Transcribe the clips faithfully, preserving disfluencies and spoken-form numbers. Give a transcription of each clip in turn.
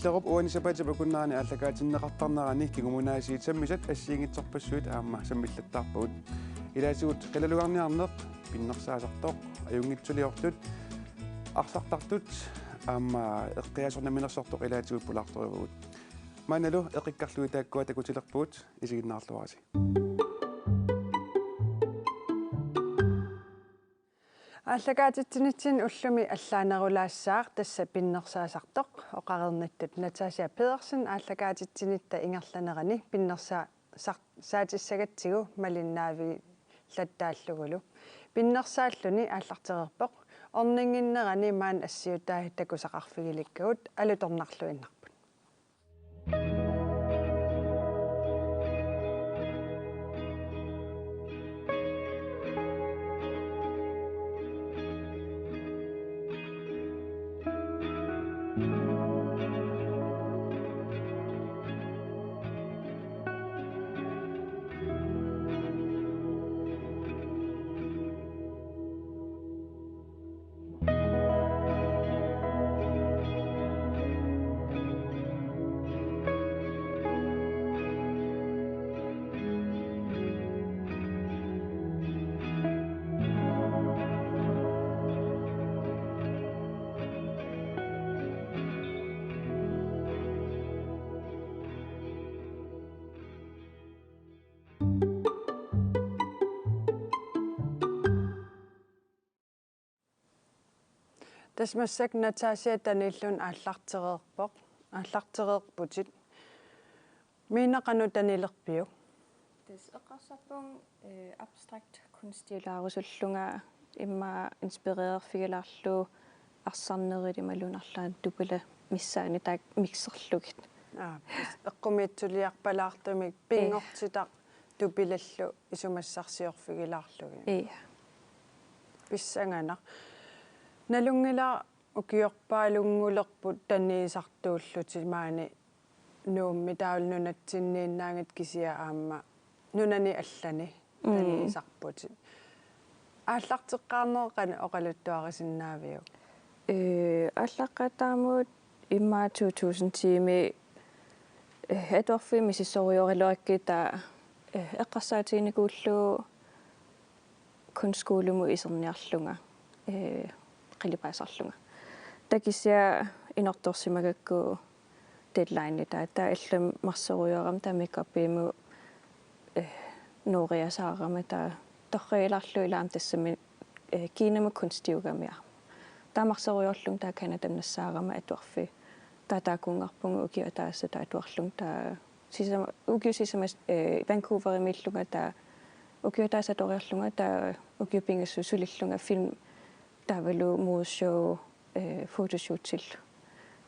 Illerup uani sapaatip akunnerani aallakaatinneqartarnerani kingumunaasiit sammisat assigiinngitsorpassuit aamma sammillattaarpagut. Ilaatigut qilalugarniarneq pinnersaasartoq ajunngitsuliortut arsartartut aamma eqqiaasoq namminersortoq ilaatigut pulaartorujuuvugut. Maannalu eqikkarlugit taakkua takutilerpugut, isiginnaarluarisi. Aallakaatitsinitsinni ullumi allaanerulaassaaq tassa pinnersaasartoq oqareernittut. Natasha Pedersen aallakaatitsinitta ingerlanerani pinnersaa-, sar-, saatissagatsigu malinnaavigilattaallugulu. Pinnersaalluni aallartereerpoq. Orninnginnerani maani assiutaat takusaqarfigilikkagut alutornarluinnarput. Tassa massakkut Natasha Danielsen aallartereerpoq, aallartereerputit. Miina, qanoq danilerpiuk? Tassa eqqarsarpunga, eh, abstrakt kunstilaarusullunga, immaqa inspirererfigilaarlugu arsarnerit imaluunniit arlaannik tupilaq missaani taakku mikserlugit. Aa, tassa eqqumiitsuliarpalaartumik, eh, pinngortitaq tupilallu isumassarsiorfigilaarlugit. Ii. Pissanganaq. Nalunngilara ukiorpaalunngulerput taniisartuullutit maani Nuummi, taavalu nunatsinniinnaanngitsut kisianni aamma nunani allani, mm, taniisarputit. Aallarteqqaarnerit qanoq oqaluttuarisinnaaviuk? Ee, aallaqqaataarmut immaqa to tusind tiimi, eh, atuarfiit misissorujussuugaluakkit taava, eh, eqqarsaatiginikuullugu kunstskolemi iserniarlunga, eh, qalipaasarlunga. Taava kisianni inortorsimagakku deadline, taava, taava allamik marsorujoorama taava makeupimut, eh, nuuriasaarama taava torragilaarlugu ilaa tassami, eh, Kinamut kunstiugami aamma. Taava marsorujoorlunga taava Canadamut nassaarama atuarfiit. Taava taakkuunngarpunga ukioq ataaseq taava atuarlunga taava sisama-, ukiut sisamat, eh, Vancouverimiillunga taava ukiut ataaseq atoriarlunga taava ukiut pingasut sulillunga film taavalu modeshow, eh, photoshootsillu.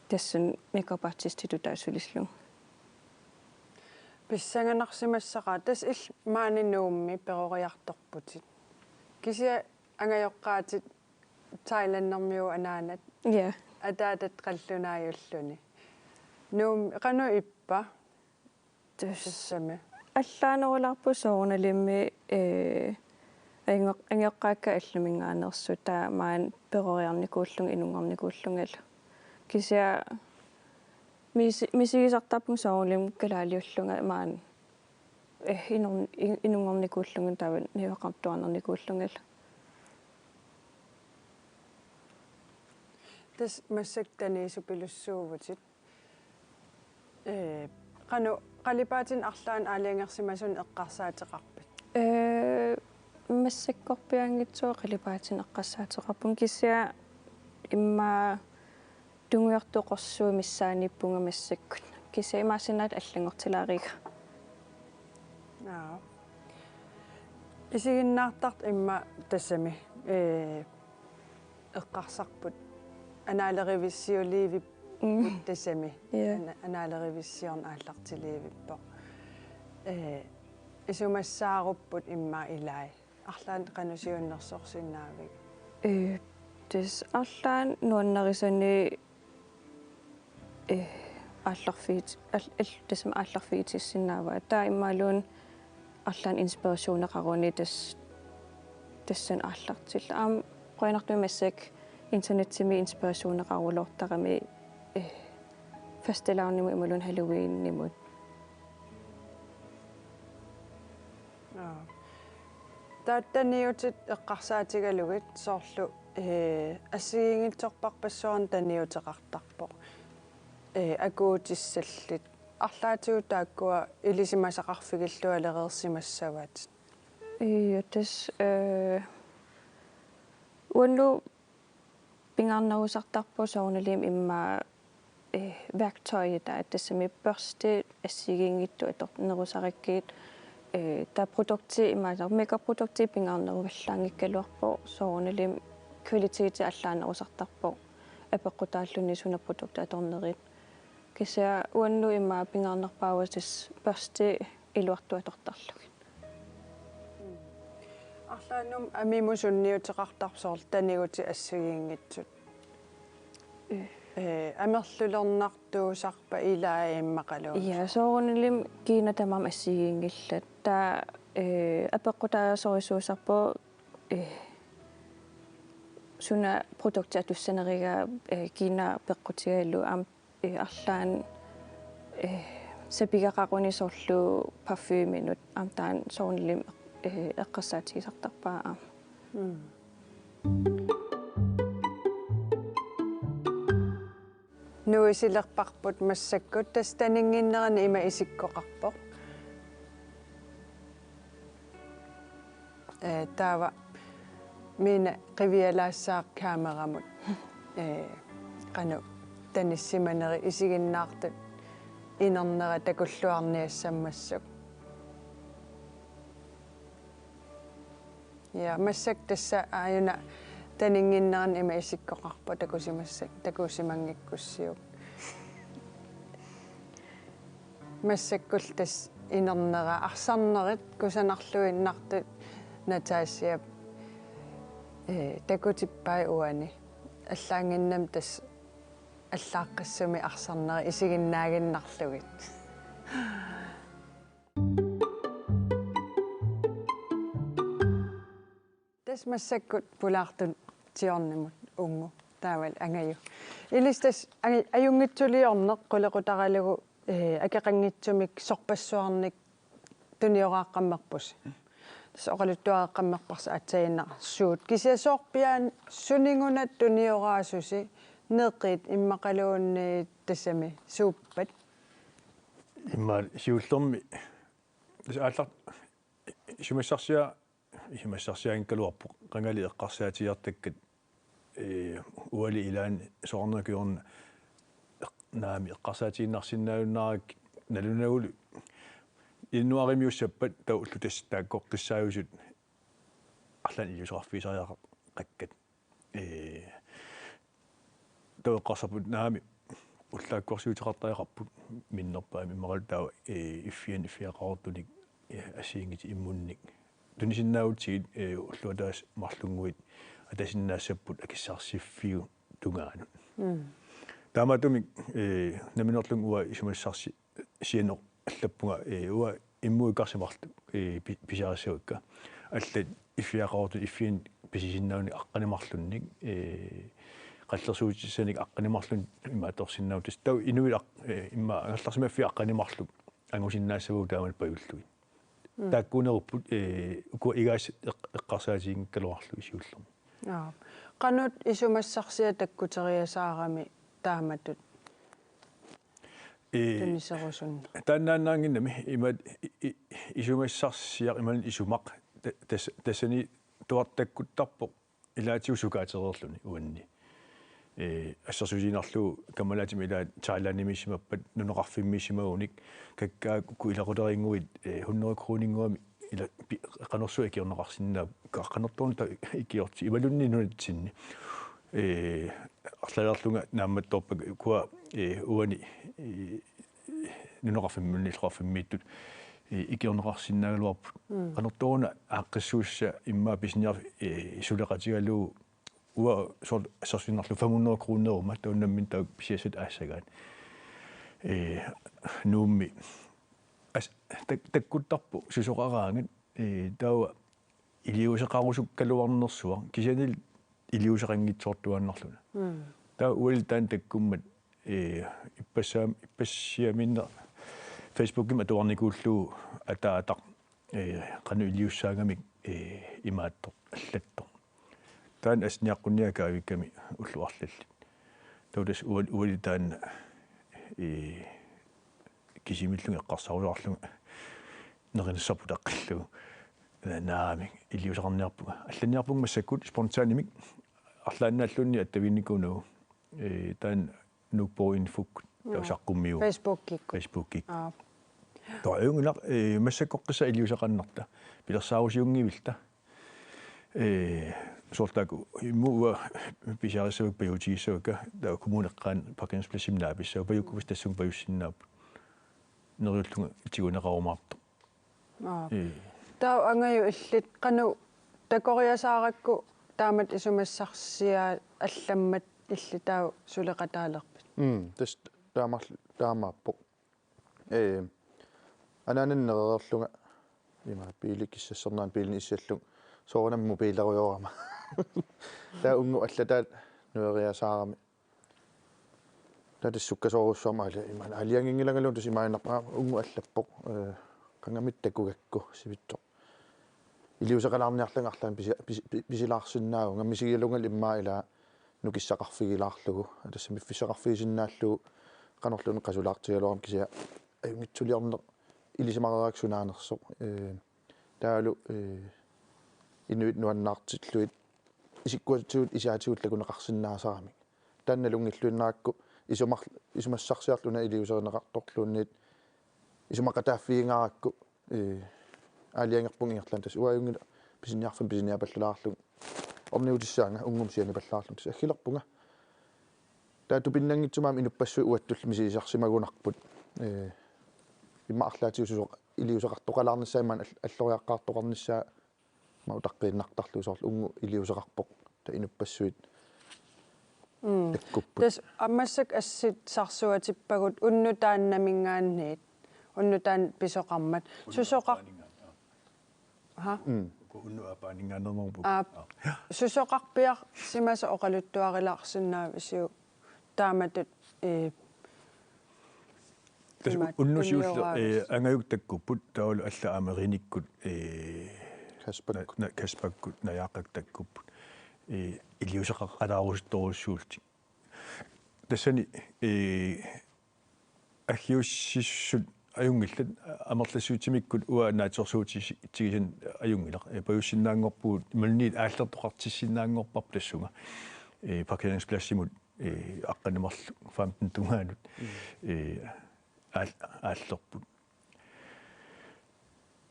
Tassani makeup artistitut taava sulillunga. Pissanganarsimassaqaaq, tassa illit maani Nuummi peroriartorputit. Kisianni angajoqqaatit Thailandimiut anaanat. Ja. Ataatat qallunaajulluni. Nuummi qanoq ippa? Tassa. Tassami. Allaanerulaarpoq soorunalimi, eh, ango-, angajoqqaakka allaminngaanneersut taava maani peroriarnikuullunga inunngornikuullungalu. Kisianni misi-, misigisartarpunga soorunalimi kalaaliullunga maani, eh, inun-, in-, inunngornikuullunga taava najugaqartuarnikuullungalu. Tassa massakkut taniisupilussuuvutit. Ee, qanoq qalipaatinik arlaannik aalajangersimasunik eqqarsaateqarpit? Ee, massakkorpiaanngitsoq qalipaatinik eqqarsaateqarpunga, kisianni immaqa tungujortoq qorsuit missaaniippunga massakkut. Kisianni imaassinnaavoq allanngortilaariga. Aa. Isiginnaartartut immaqa tassami, ee, eqqarsarput anaalerivissiulivipput. Mm. Tassami. Ja. Ana-, anaalerivissiorneq aallartilivippoq. Ee, isumassaarupput immaqa ilai. Arlaannik qanoq siunnersorsinnaaviuk? Ee, tassa arlaannik nuannarisani, eh, aallarfiit-, al-, al-, tassami aallarfigitissinnaavaa. Taava imaluunniit arlaannik inspirationeqaruni tas-, tassani aallartillunga. Aamma qujanartumik massakkut internetsimi inspirationeqarulortarami, eh, fastelavnimut imaluunniit Halloweenimut. Aa. Taava taniutit eqqarsaatigalugit soorlu, ee, assigiinngitsorpassuarnik taniuteqartarpoq. Ee, akuutissallit. Arlaatigut taakkua ilisimasaqarfigillualereersimassavaat. Ii, tassa, ee, uannut pingaarnerusartarpoq soorunalimi immaqa, eh, værktøjit, taava tassami børstit assigiinngitsut atornerusarakkit, eh, taava produktit immaqa makeup-produktit pingaarneruvallaanngikkaluarpoq soorunalimi kvaliteti allaanerusartarpoq apeqqutaalluni suna produkti atornerit. Kisianni uannut immaqa pingaarnerpaavoq tassa børstit iluartut atortarlugit. Arlaannummi amimut sunniuteqartarpoq soorlu tanigutit assigiinngitsut. Eh. Eh, amerlulernartuusarpat ilai immaqaluunniit? Ja, soorunalimi kiinat tamarmik assigiinngillat. Taava, eh, apeqqutaasorujussuusarpoq, eh, suna produkti atussanerigaa, eh, kiinaa peqqutigalugu aamma eh, arlaanni, eh, sapigaqaruni soorlu parfuminut aamma taanna soorunalimi, eh, eqqarsaatigisartarpara aamma. Mm. Nuisilerparput massakkut tassa taninnginnerani ima isikkoqarpoq. Eh, taava Mina qivialaassaaq kameramut. Eh, qanoq tanissimaneri isiginnaartut inernera takulluarniassammassuk. Ja, massakkut tassa aajuna taninnginnerani ima isikkoqarpoq takusimassat, takusimanngikkussiuk. Massakkullu tassa inernera arsarnerit kusanarluinnartut Natasiap, eh, takutippai uani. Allaannginnami tassa allaaqqissumik arsarnerit isiginnaaginnarlugit. Tassa massakkut pulaartut Tiornimut Ungu taavalu Angaju. Ilissi tassa angi-, ajunngitsuliorneq qulequtaralugu, eh, akeqanngitsumik sorpassuarnik tunioraaqqammerpusi. Tassa oqaluttuareqqammerparsi aatsaannguaq suut. Kisianni soorpiaani suninnguna tunioraasusi, neqit immaqaluunniit tassami suuppat? Immaqa siullermik tassa aallar-, isumassarsia-, isumassarsiaanngikkaluarpoq qangali eqqarsaatigisartakkat, ee, uali ilaanni soorunami kingorna eq-, naamik eqqarsaatigiinnarsinnaajunnaarakkit nalunagulu januaarimiussappat taava ullut tassa taakkoqqissaajusut arlaannik iliuuseqarfigisariaqakkat. Ee, taava eqqarsarput naamik ullaakkorsiuteqartariaqarput minnerpaamik immaqalu taava, ee, iffiani iffiaqaroortunik, ee, assigiinngitsut immunnik. Tunisinnaagutsigu, ee, ulloq ataaseq marlunnguit atasinnaassapput akissarsiffiup tungaanut. Mm. Taamaattumik, ee, nammineerlunga uanga isumassarsi-, sianeq allappunga, ee, uanga immuukasiit marluk, ee, pi-, pisarissavakka. Allat iffiaqaroortut iffiani pisisinnaagunik aqqaneq marlunnik, ee, qallersuutissanik aqqaneq marlunnik ima atorsinnaavoq. Tassa taava inuit aq-, ee, immaqa angerlarsimaffiit aqqaneq marluk angusinnaassavagut taamani pajullugit. Mm. Taakkuunerupput, ee, ukua igaasat eq-, eqqarsaatiginngikkaluarlugit siullermik. Aap. Qanoq isumassarsiat takkuteriasaarami taamatut? Ee, tuniserusunneq. Taannaannaannginnami ima i-, i-, isumassarsiaq imaluunniit isumaq ta-, tas-, tassani tuartakkuttarpoq ilaatigut sukaatereerluni uanni. Ee, assersuutigiinnarlugu kammalaatima ilaat Thailandimiissimappat nunaqarfimmiissimagunik kakkaak uku ilaqutariinnguit, ee, hundrede kroninnguamik ila pi-, qanorsuaq ikiorneqarsinnaapput, ka-, qanortoornita ikiorti imaluunniit nunatsinni. Ee, arlaleriarlunga naammattoorpakka ukua, ee, uani, ee, nunaqarfimmiunniit illoqarfimmiittut, ee, ikiorneqarsinnaagaluarput. Mm. Qanortooruna aaqqissuussaq immaqa pisiniarfik, ee, suleqatigalugu uanga soorlu assersuinnarlugu fem hundrede kroneruma taava nammineq taakku pisiassat aassagaat. Ee, Nuummi as-, tak-, takkuttarpoq susoqaraangat, ee, taava iliuuseqarusukkaluarnersuaq, kisiannili iliuuseqanngitsoortuaannarluni. Mm. Taava uali taanna takkummat, ee, ippassaam-, ippassiamiinneq Facebookimi atuarnikuullugu ataataq, ee, qanoq iliussaagamik, ee, imaattoq allattoq. Taanna assiniaqqunniakkaavikkami ullut arlallit. Taava tassa ual-, uali taanna, ee, kisimiillunga eqqarsarusaarlunga nerinissaarput taqqillugu. Naamik, iliuuseqarniarpunga. Allanniarpunga massakkut spontanimik arlaannaalluunniit attaviginnikuunagu. Ee, taanna Nuup Boinfuk, taava saqqummiu. Facebookikkut. Facebookikkut. Aa. Taava ajunngilaq, ee, massakkorpiaq iliuuseqarnerta. Pilersaarusiunngivilluta. Ee, soorlu taakku, immaqa pisiarissavakka pajuutigissavakka, taava kommuneqqaani parkeringspladsimi naapissavakka, pajukkavut tassunga pajussinnaapput. Neriullunga tiguneqarumaartoq. Aa. Ee. Taava Angaju illit qanoq takoriasaarakku taamatut isumassarsiat allammat illit taava suleqataalerpit? Mm, tassa taamaal-, taamaappoq. Ee, anaanannut nerereerlunga ima biili kissassernerani biilini issallunga soorunami mobiilerujoorama. Taava unnuk allataat nueriasaarami. Taava tassa sukkasoorujussuarmik aali-, imaluunniit aalajanginngilangaluunniit tassa imaannarpara unnuk allappoq, ee, qangamit takugakku sivitsoq. Iliuuseqalaarniarlanga arlaannik pisi-, pisi-, pi-, pisilaarsinnaavunga misigigaluarlunga immaqa ilaa nukissaqarfigilaarlugu. Tassa piffissaqarfigisinnaallugu qanorluunniit qasulaartigigaluarama kisianni ajunngitsuliorneq ilisimareerakkit sunaanersoq. Ee, taavalu, ee, inuit nuannaartillugit isikkuatigut isiaatigut takuneqarsinnaasaramik. Taanna nalunngilluinnarakku isumar-, isumassarsiarlunga iliuuserineqartorluunniit isumaqataaffigingarakku, ee, aalajangerpunga ingerlaannaq tassa uanga ajunngilaq pisiniarfimmi pisiniapallalaarlunga orniutissaanga unnuk sianipallaarlunga tassa aggilerpunga. Taava tupinnanngitsumik aamma inuppassuit uattulli misigisarsimagunarput. Ee, immaqa arlaatigut susoq iliuuseqartoqalaarnissaa imaluunniit all-, alloriaqqaartoqarnissaa aamma utaqqiinnartarlugu soorlu unnuk iliuuseqarpoq taava inuppassuit Mm. takkupput. Tassa massakkut assit sarsuatippagut unnuk taannaminngaanniit. Unnuk taanna pisoqarmat. Susoqar-, ha? Mm. Uku unnuk aappaaninngaanneernerput. Aap. Aa. Susoqarpiarsimasoq oqaluttuarilaarsinnaavisiuk taamatut, ee, tassa imaat unnuk siulleq, tunnioraavis-, ee, Angajukku takkupput, taavalu allat aamma Rinikkut, ee, Kaspakkut. Na-, na-, Kaspakkut, Najaaqqakkut takkupput. Ee, iliuuseqaqalaarusuttorujussuullutik. Tassani, ee, aggiussissut ajunngillat, amerlassuutimikkut uanga naatsorsuutigisanni ajunngilaq. Ee, pajussinnaanngorpugut, imaluunniit aallertoqartissinnaanngorparput tassunga. Ee, parkeringspladsimut, ee, aqqaneq-marluk femten tungaanut, mm, ee, aal-, aallerput.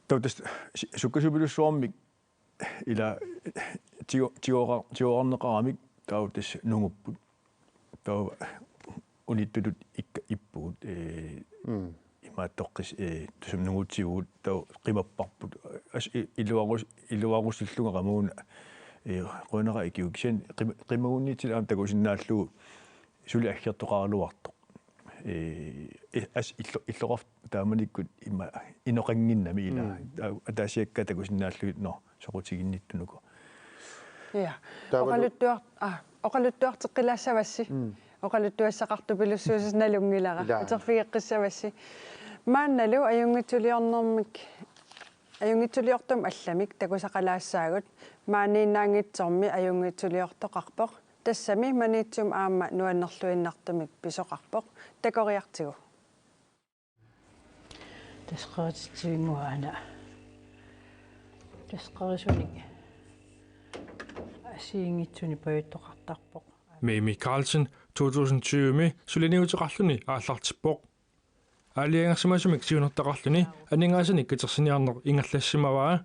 Taava tassa si-, sukkasupilussuarmik ila tigo-, tigoqa-, tigoqarneqaramik taava tassa nungupput. Taava unittutut ikka ippugut, ee, mm, imaattoqqis, ee, tassami nungutigut taava qimapparput. Assut i-, iluarus-, iluarusullunga qamuuna, ee, qujanaq ikiukkit kisianni qim-, qimagunniitsinni aamma takusinnaallugu suli aggertoqaraluartoq. Ee, i-, assut illo-, illoqarfik taamanikkut ima inoqannginnami ila. Mm. Taa-, ataasiakkaat takusinnaallugit, nå, soqutiginnittunuku. Ja. Taavalu oqaluttuar-, aa, oqaluttuarteqqilaassavassi. Mm. Oqaluttuassaqartupilussuusoq nalunngilara. Ilaa. Atorfigeqqissavassi. Maannalu ajunngitsuliornermik, ajunngitsuliortumik allamik takusaqalaassaagut. Maaniinnaanngitsormi ajunngitsuliortoqarpoq. Tassami Maniitsumi aamma nuannerluinnartumik pisoqarpoq. Takoriartigu. Tassa qerititsivinnguaq una. Tassa qerisunik assigiinngitsunik pajuttoqartarpoq. Mimi Karlsen to tusind tyve-mi suliniuteqarluni aallartippoq. Aalajangersimasumik siunertaqarluni aningaasanik katersiniarneq ingerlassimavaa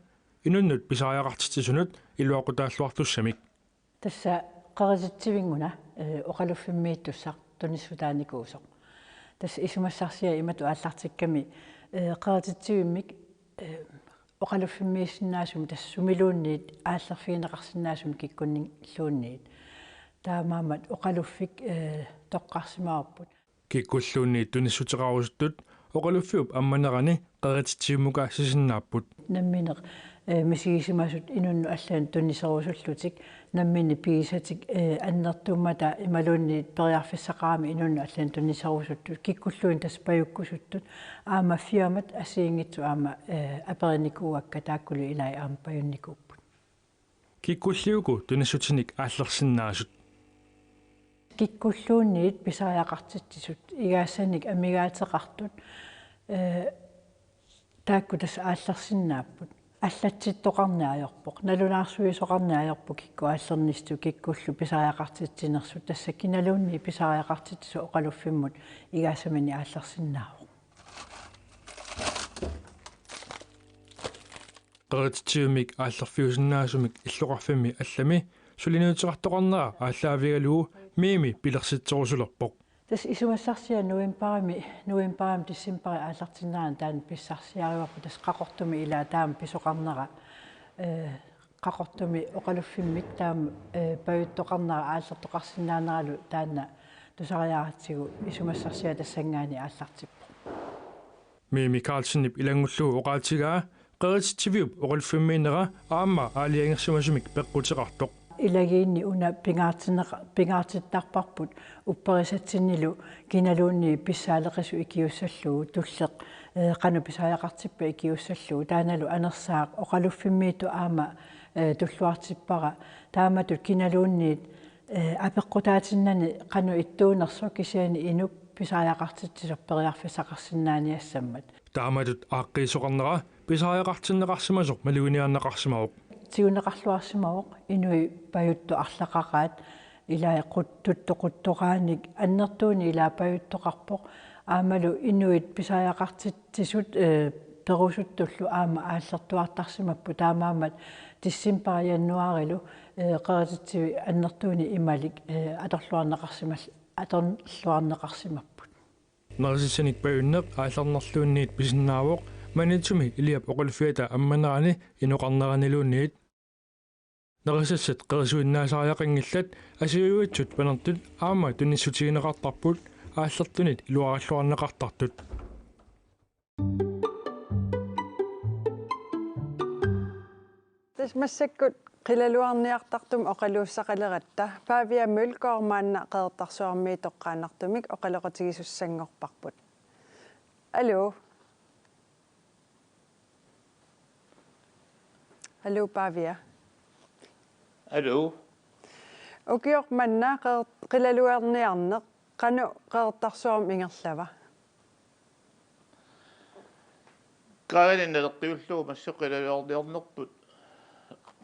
inunnut pisariaqartitsisunut iluaqutaalluartussamik. Tassa qerititsivinnguna, ee, oqaluffimmiittussaq tunissutaanikuusoq. Tassa isumassarsiat imatut aallartikkami, ee, qerititsivimmik, ee, oqaluffimmiissinnaasumik tassa sumiluunniit aallerfigineqarsinnaasumik kikkunnilluunniit. Taamaammat oqaluffik, ee, toqqarsimavarput. Kikkulluunniit tunissuteqarusuttut Oqaluffiup ammanerani qerititsivimmukaasisinnaapput. Nammineq, eh, misigisimasut inunnut allanut tuniserusullutik, nammineq pigisatik, eh, annertummata imaluunniit periarfissaqarami inunnut allanut tuniserusuttut, kikkulluunniit tassa pajukkusuttut, aamma firmat assigiinngitsut aamma, eh, aperinikuuakka taakkulu ilai aamma pajunnikuupput. Kikkulli uku tunissutinik aallersinnaasut? Kikkulluunniit pisariaqartitsisut, igaassanik amigaateqartut, eh, taakku tassa aallersinnaapput. Allatsittoqarneq ajorpoq, nalunaarsuisoqarneq ajorpoq kikkut aallernissutut kikkullu pisariaqartitsinersut, tassa kinaluunniit pisariaqartitsisut oqaluffimmut igaasaminik aallersinnaavoq. Qerititsivimmik aallerfiusinnaasumik illoqarfimmi allami suliniuteqartoqarnera aallaavigalugu Miimi pilersitserusulerpoq. Tassa isumassarsiaq novembarimi, novembarimi decembarip aallartinnerani taanna pissarsiarivarput, tassa Qaqortumi ilaa taama pisoqarnera, eh, Qaqortumi oqaluffimmik taama, eh, pajuttoqarnera aallertoqarsinnaaneralu taanna tusariaaratsigu isumassarsiaq tassanngaanniit aallartippoq. Miimi Karlsenip ilanngullugu oqaatigaa qerititsiviup oqaluffimmiinnera aamma aalajangersimasumik peqquteqartoq. Ilagiinni una pingaartinneqa-, pingaartittarparput upperisatsinnilu kinaluunniit pissaaleqisut ikiussallugu, tulleq, eh, qanoq pisariaqartippat ikiussallugu, taannalu anersaaq oqaluffimmiittut aamma, eh, tulluartippara, taamatut kinaluunniit, eh, apeqqutaatinnani qanoq ittuunersoq kisianni inuk pisariaqartitsisoq periarfissaqarsinnaaniassammat. Taamatut aaqqiisoqarnera pisariaqartinneqarsimasoq maluginiarneqarsimavoq. Tiguneqarluarsimavoq inuit pajuttut arlaqaqaat, ilai quttuttut quttoraanik annertuunik ilaa pajuttoqarpoq, aammalu inuit pisariaqartitsisut, eh, perusuttullu aamma aallertuartarsimapput, taamaammat decembarip januaarilu, eh, qerititsivik annertuunik imalik, eh, atorluarneqarsimal-, atorluarneqarsimapput. Nerisassanik pajunneq aallarnerluunniit pisinnaavoq Maniitsumi Iliap oqaluffiata ammanerani inoqarneraniluunniit. Nerisassat qerisuinnaasariaqanngillat, asioratsut panertut aamma tunissutigineqartarput aallertunit iluaralluarneqartartut. Tassa massakkut qilalugarniartartumik oqaluussaqaleratta Pavia Mølgaard maanna Qeqertarsuarmiit toqqaannartumik oqaloqatigisussanngorparput. Aluu. Aluu, Pavia. Aluu. Ukioq manna qeq-, qilalugarniarneq qanoq Qeqertarsuarmi ingerlava? Kaagani naleqqiullugu massakkut qilalugarniarnerput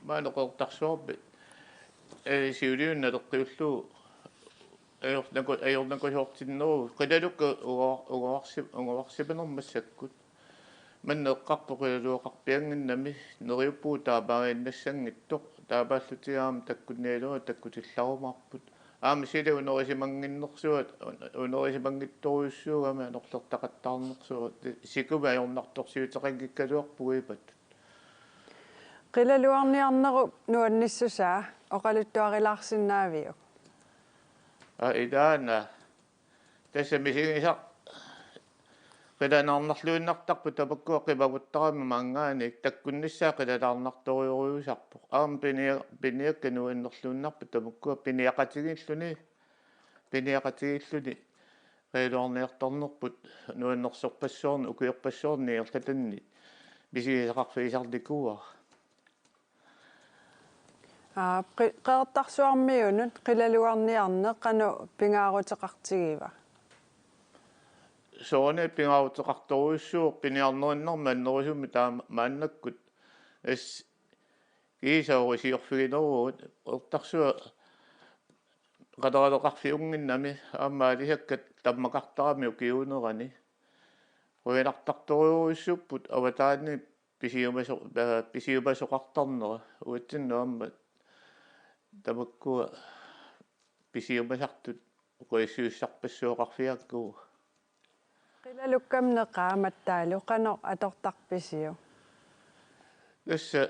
maani Qeqertarsuarmi, eh, siuliani naleqqiullugu ajornaku-, ajornakusoortinneruvoq, qilalukkat uga-, ugaarsi-, ugaarsimanerat massakkut. Maanna eqqarpoq qilalugaqarpiannginnami, neriuppugut taamaaginnassanngitsoq, taamaallutik aamma takkunnialerutta takkutillarumaarput. Aamma sila unerusimannginnersuat, un-, unerisimanngitsorujussuugami anorlertaqattaarnersugut, sikumi ajornartorsiuteqanngikkaluarpugut imatut. Qilalugarniarnerup nuannissusaa oqaluttuarilaarsinnaaviuk? Aa, ilaana. Tassa misigisaq qilanaarnarluinnartarpoq tamakkua qimaguttarami maanngaanniit, takkunnissaa qilanaarnartorujussuusarpoq. Aamma pinia-, piniakkat nuannerluinnarput tamakkua piniaqatigiilluni, piniaqatigiilluni qilalugarniartarnerput nuannersorpassuarnik, ukiorpassuarni ingerlatanni misigisaqarfigisarnikuuara. Aa, qi-, Qeqertarsuarmiunut qilalugarniarneq qanoq pingaaruteqartigiva? Soorunami pingaaruteqartorujussuuvoq, piniarnerinnarmik annerusumik taama maannakkut. Tassa kiisaat usiorfigineruvugut, Qeqertarsuaq qaleraleqarfiunnginnami aamma aalisakkat tammakartarami ukiuunerani. Qujanartartorujussuupput avataaniit pisiumaso-, aa, pisiumasoqartarnera, uatsinnut aamma tamakkua pisiumasartut oqaassuussarpassuaqarfigaakkagut. Qilalukkamneqaamattaalu qanoq atortarpisiuk? Tassa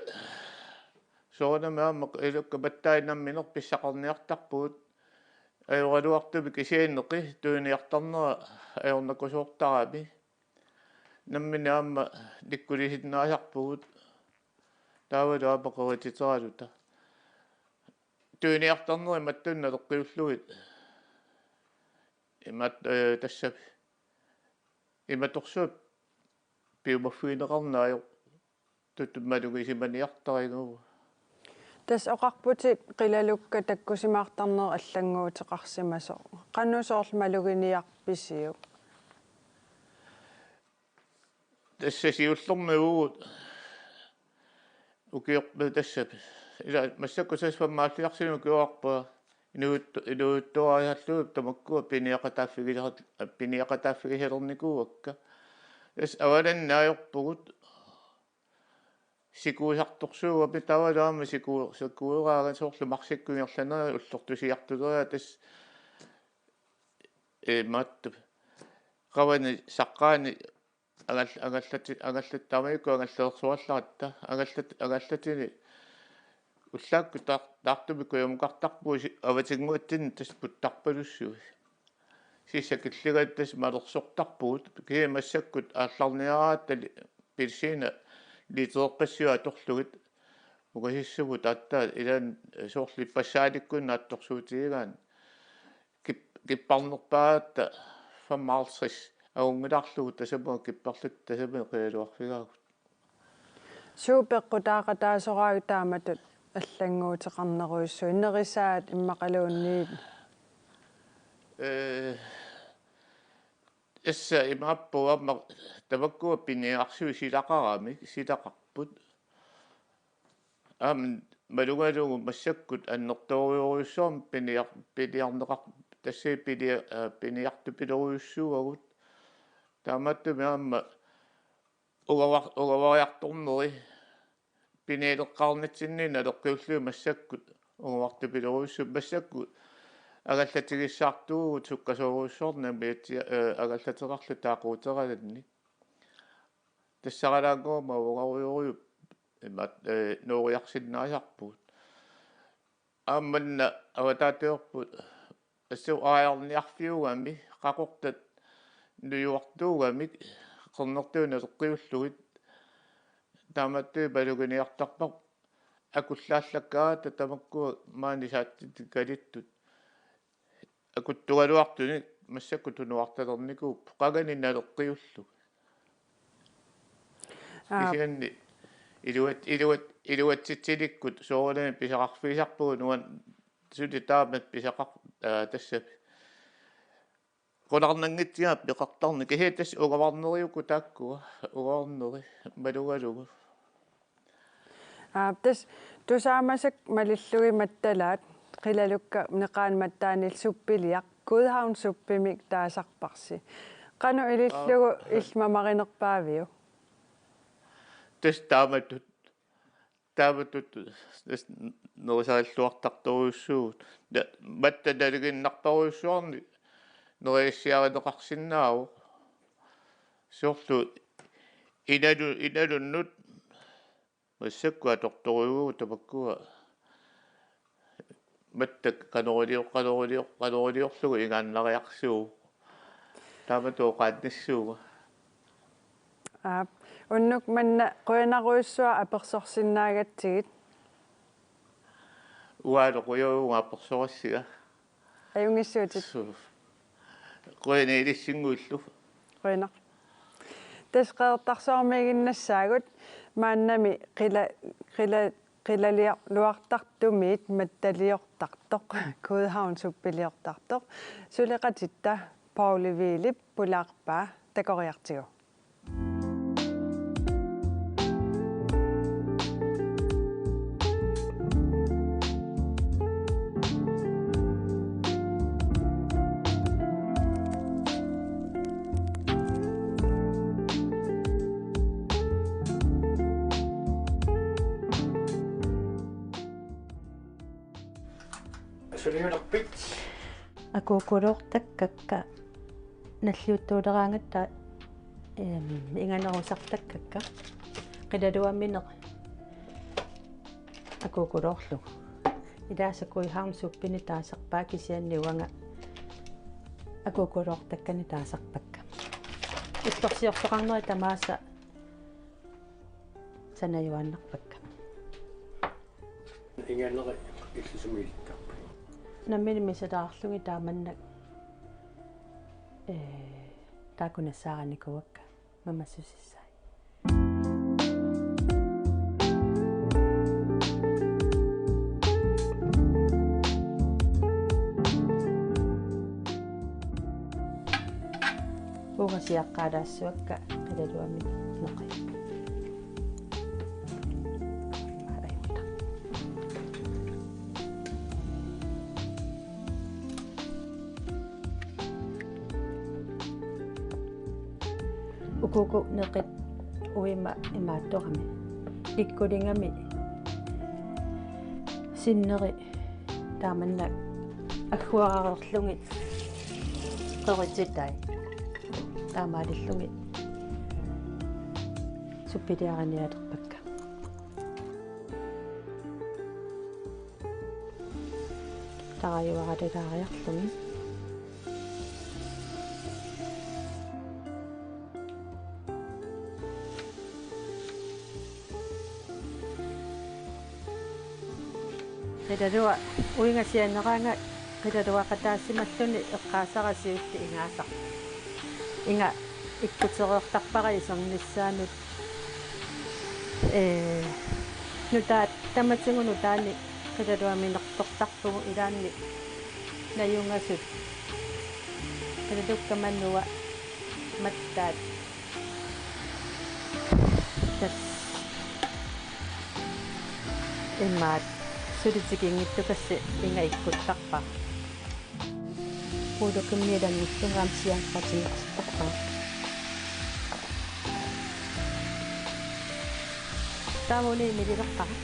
soorunami aamma qilalukkat mattaat nammineq pissaqarniartarpugut, ajoraluartumik kisianni qi-, tuniniartarnera ajornakusoortarami. Nammineq aamma nikkulisinnaasarpugut. Taavalu aamma qerititeraluta. Tuiniartarnerit mattunnut naleqqiullugit. Imat, eh, tassa imatorsuaq piumaffigineqarneq ajortutut malugisimaniartarigalugu. Tassa oqarputit qilalukkat takkusimaartarnerit allannguuteqarsimasoq. Qanoq soorlu maluginiarpisiuk? Tassa siullermik uagut ukiorput tassa. Ila massakkut tassa femoghalvfjerdsimi ukioqarpunga inuit-, inuittuarisarlugu tamakkua piniaqataaffigisar-, piniaqataaffigisalernikuuakka. Tassa avalaninneq ajorpugut sikuisartorsuugami taavalu aamma siku-, sikueraangat soorlu marsikkut ingerlanerat ullortusiartuleriarlugit tassa imaattup. Qavani saqqaani angal-, angallati-, angallat taamaakkut angallalersuallaratta, angallat-, angallatini ullaakkut tar-, taartumik kujamukartarpugut si-, avatinnguatsinni tassa puttarpalussuit. Sissakilligatta tassa malersortarpugut, kisianni massakkut aallarniaratta li-, appelsiinat litereqqassiuk atorlugit, ungasissavut aatsaat ilaanni soorlu ippassaanikkut naatsorsuutigigaanni. Kip-, kipparnerpaagatta femoghalvtreds agunngilarlugu tasamut kipparluta tasamut qilalugarfigaagut. Suut peqqutaaqataasoraagit taamatut allannguuteqarnerujussuit, nerisaat immaqaluunniit? Eh, tassa imaappoq aamma tamakkua piniarsuit silaqaramik, silaqarput. Aamma malugalugu massakkut annertoorujussuarmik piniar-, piniarneqar-, tassa pinia-, aa, piniartupilerujussuuagut. Taamaattumik aamma ugavar-, ugavariartorneri pinialeqqaarnitsinni naleqqiullugit massakkut ugavartupilerujussuupput, massakkut angallatigissartuugut sukkasoorujussuarnik miatsia, eh, angallateqarluta aqquteralaanni. Tassaraalaannguamik avugarujorujuup imaat, eh, nuuriarsinnaasarpugut. Aamma manna avataatigerput assut aajarniarfiugami qaqortat nujuartuugamik qernertuut naleqqiullugit. Taamaattumik maluginiartarparput akullaallakkaat tamakkua maani saatsit kalittut akuttugaluartunik massakkut tunuartalernikuupput qanganik naleqqiullugit. Aa. Kisianni iluat-, iluat-, iluatsitsinikkut soorunami pisaqarfigisarpugut nuan suli taamak pisaqar-, aa, tassa. Qularnanngitsunik peqartarneq. Kisianni tassa ugavarneriukkut taakkua, ugavarneri malugalugu. Aa, tassa tusaamasakka malillugit mattalaat, qilalukkat neqaanni mattaanillu suppiliaq, Godhavn suppimik taasarparsi. Qanoq ilillugu, aa, illit mamarinerpaaviuk? Tassa taamatut, taamatut tassa nerisarilluartartorujussuuvugut. Na-, matta nalinginnarparujussuarnik nerisassiarineqarsinnaavoq. Soorlu inalu-, inalunnut massakkut atortorujuuvugut tamakkua. Matta qanorilior-, qanorilior-, qanoriliorlugu ingaannariarsuuvoq. Taamatut oqaannassuunga. Aap, unnuk manna qujanarujussuaq apersorsinnaagatsigit. Uanga qujavugut apersorassiga. Ajunngitsuutit. Suu. Qujanaq ilissinnguillu. Qujanaq. Tassa Qeqertarsuarmiiginnassaagut maannami qila-, qila-, qilalior-, luartartumiit mattaliortartoq, Godhavn suppiliortartoq, suleqatitta Pauli Wiilip pulaarpaa, takoriartigu. Suliunerpit? Akuukkuluortakkakka nalliuttuuleraangatta, em, inganerusartakkakka. Qilaluamineq akuukkuluorlugu. Ilaasa Godhavn suppinik taasarpaat kisianni uanga akuukkuluortakkanik taasarpakka. Ittorsiortoqarnerit tamaasa sanajuaannarpakka. Inganeri illisumik ilittarput. Nammineq misiliilerlugit taamannak, ee, taakku nassaarinikuuakka mamassusissai. Uunga siaqqaalaassuakka qilaluamik neqi. Ukuuku neqit uima imaattorami. Ikkulingami sinneri taamannak agguareerlugit qerititai. Taamaalillugit suppiliarinialerpakka. Tarajuaratalaariarlugit. Qilalua uinga sianeraanga qilaluaqataasimalluni eqqaasara siulleq ingaasaq. Inga ikkutereertarpara isernissaanut. Ee, nutaat tamatigut nutaanik qilaluaminertortarpugut ilaanni najungasut. Qilalukka manua mattaat. Tassa imaat suli tikinngittukassi inga ikkuttarpara. Puulukimmiilanngullunga aamma siaqqatinneqartarpara. Taamani mililerpara.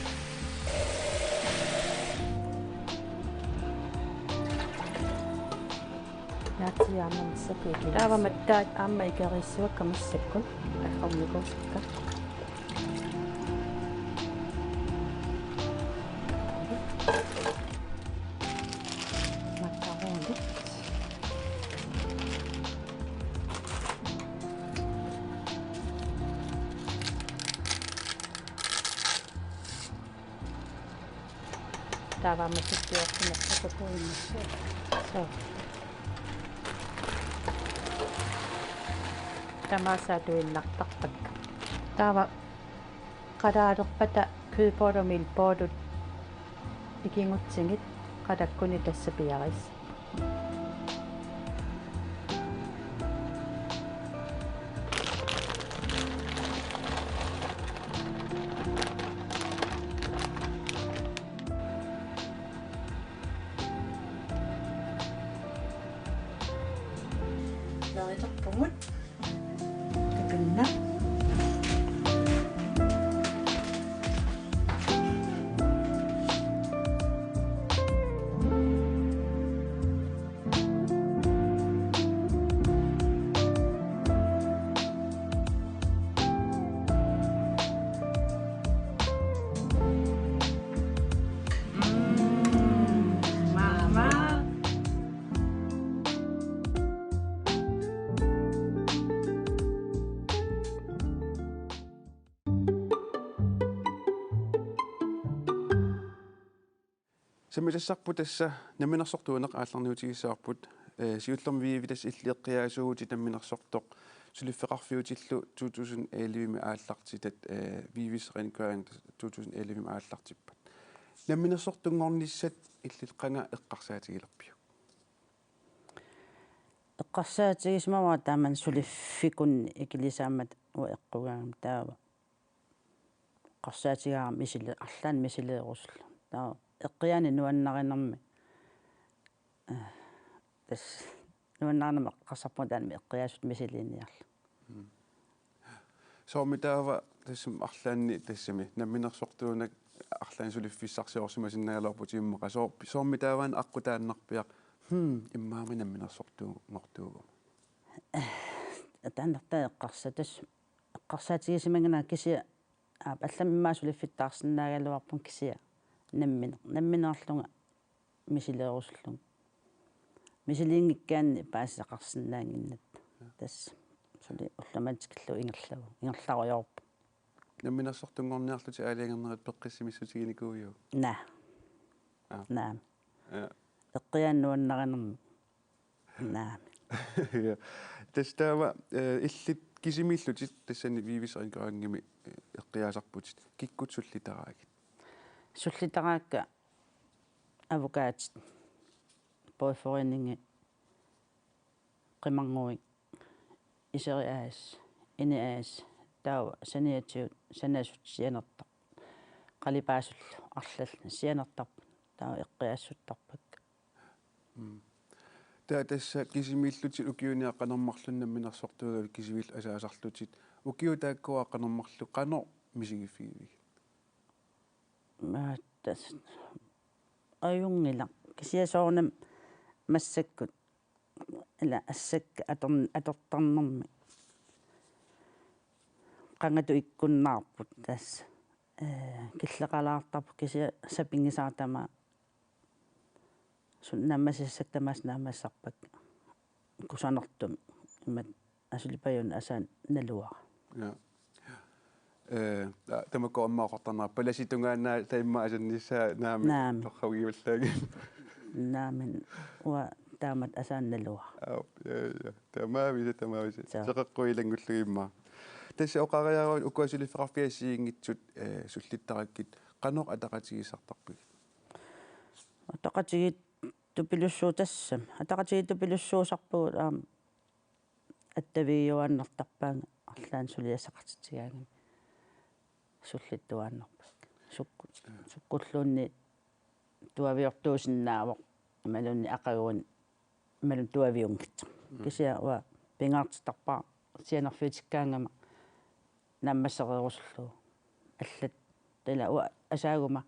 Naatsiiaamma massakkut ikeriissuakka. Taava mattaat aamma ikeriissuakka massakkut. Agguarnikuusakka. Makaronit. Taava aamma sukkiortinerpakka puinnissaq. Soo. Tamaasa atuinnartarpakka. Taava qalaalerpata kødboller, mælkeboller ikigutsigit qalakkunni tassa piareersi. Nerilerpugut. Takanna. Sammisassarput tassa namminersortuuneq aallarniutigissavarput, ee, siullermik Vivi tassa illit eqqiaasuuvutit namminersortoq suliffeqarfiutillu to tusind elleve-mi aallartitat, ee, Vivis rengøring to tusind elleve-mi aallartippat. Namminersortunngornissat illit qanga eqqarsaatigilerpiuk? Eqqarsaatigisimavara taamani suliffikunni ikilisaammata uanga eqqugaangama taava. Eqqarsaatigaara misili-, arlaannik misileerusullugu. Taava eqqiaani nuannarinermi. Ee, tassa nuannarinermi eqqarsarpunga taanna eqqiaasutut misiliiniarlugu. Mm. Soormi taava tassami arlaanni tassami namminersortuuneq arlaannik suliffissarsiorsimasinnaagaluarputit immaqa. Soo-, soormi taava una aqqutaannarpiaq, hmm, immaqa namminersortuunngortuuguma? Taannartaa eqqarsa-, tassa eqqarsaatigisimaginanga kisianni aap, allamik immaqa suliffittaarsinnaagaluarpunga kisianni nammineq-, nammineerlunga misileerusullugu. Misiliinngikkaanni paasisaqarsinnaannginnatta. Tassa. Suli ullumikkut tikillugu ingerlagu, ingerlarujoorpoq. Namminersortunngorniarlutit aalajangernerit peqqissimissutiginikuuiuk? Naa. Aa. Naamik. Aa. Eqqiaannuannarinermi. Naamik. Ja. Tassa taava, eh, illit kisimiillutit tassani Vives Rengøringimi, eh, eqqiaasarputit. Kikkut sullitaraagit? Sullitaraakka avokaatit, bådforeningi, qimarnguit, Iseri A/S, Ini A/S, taava saniatigut sanasut sianertar-, qalipaasullu arlallit sianertarput, taava eqqiaassuttarpakka. Mm. Taava tassa kisimiillutit ukiuni aqqaneq-marlunni namminersortuugaluit kisiviillu asaasarlutit. Ukiut taakkua aqqaneq-marluk qanoq misigiffigivigit? Maa, tassa ajunngilaq. Kisianni soorunami massakkut ila assakka ator-, atortarnermi qangatut ikkunnaarput tassa. Ee, killeqalaartarpoq kisianni sapinngisara tamaat. Suna naammassissassat tamaasa naammassisarpakka. Kusanartumik imatut asulipajunik asaanut naluara. Ja. Ja. Eh, ta-, tamakku aamma oqartarnera palasitungaannaat taama asannissaa naamik. Naamik. Torragivallaagit. Naamik, uanga taamatut asaanut naluara. Aap, ja, ja. Tamaavisa, tamaavisa. Soo. Seqeqqut ilanngullugit immaqa. Tassa oqariaruit ukua suliffeqarfiit assigiinngitsut, eh, sullittarpakka, qanoq ataqatigiissartarpigit? Ataqatigiit tupilussuut tassami. Ataqatigiit tupilussuusarpagut aamma attavigiuaannartarpaannga arlaannik suliassaqartitsigaangamik sullittuaannarpakka. Sukku-, sukkulluunniit tuaviortuusinnaavoq imaluunniit aqaguani imaluunniit tuaviunngitsoq. Mm. Kisianni uanga pingaartittarpara sianerfiutikkaangama naammassereerusullugu. Allat taava uanga asaaguma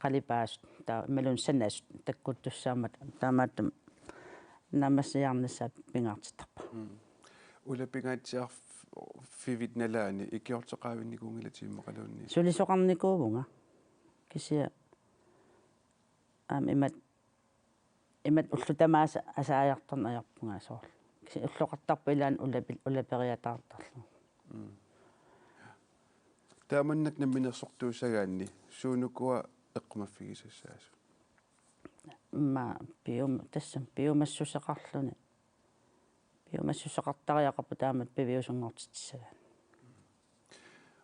qalipaasut, taava imaluunniit sanasut takkuttussaammat taamaattumik naammassiarnissaa pingaartittarpara. Mm. Ulapingaatsiarf-, fivit nalaani ikiorteqavinnikuunngilatit immaqaluunniit? Sulisoqarnikuuvunga. Kisianni aamma imatut imatut ullut tamaasa asaajartorneq ajorpunga soorlu. Kisianni ulloqartarpoq ilaanni ulapi-, ulaperiataartarlugu. Mm. Taamannak namminersortuussagaanni suunukua eqqumaffigisassaasut? Immaqa pium-, tassami piumassuseqarluni. Piumassuseqartariaqarpoq taamatut piviusunngortitsissagaanni.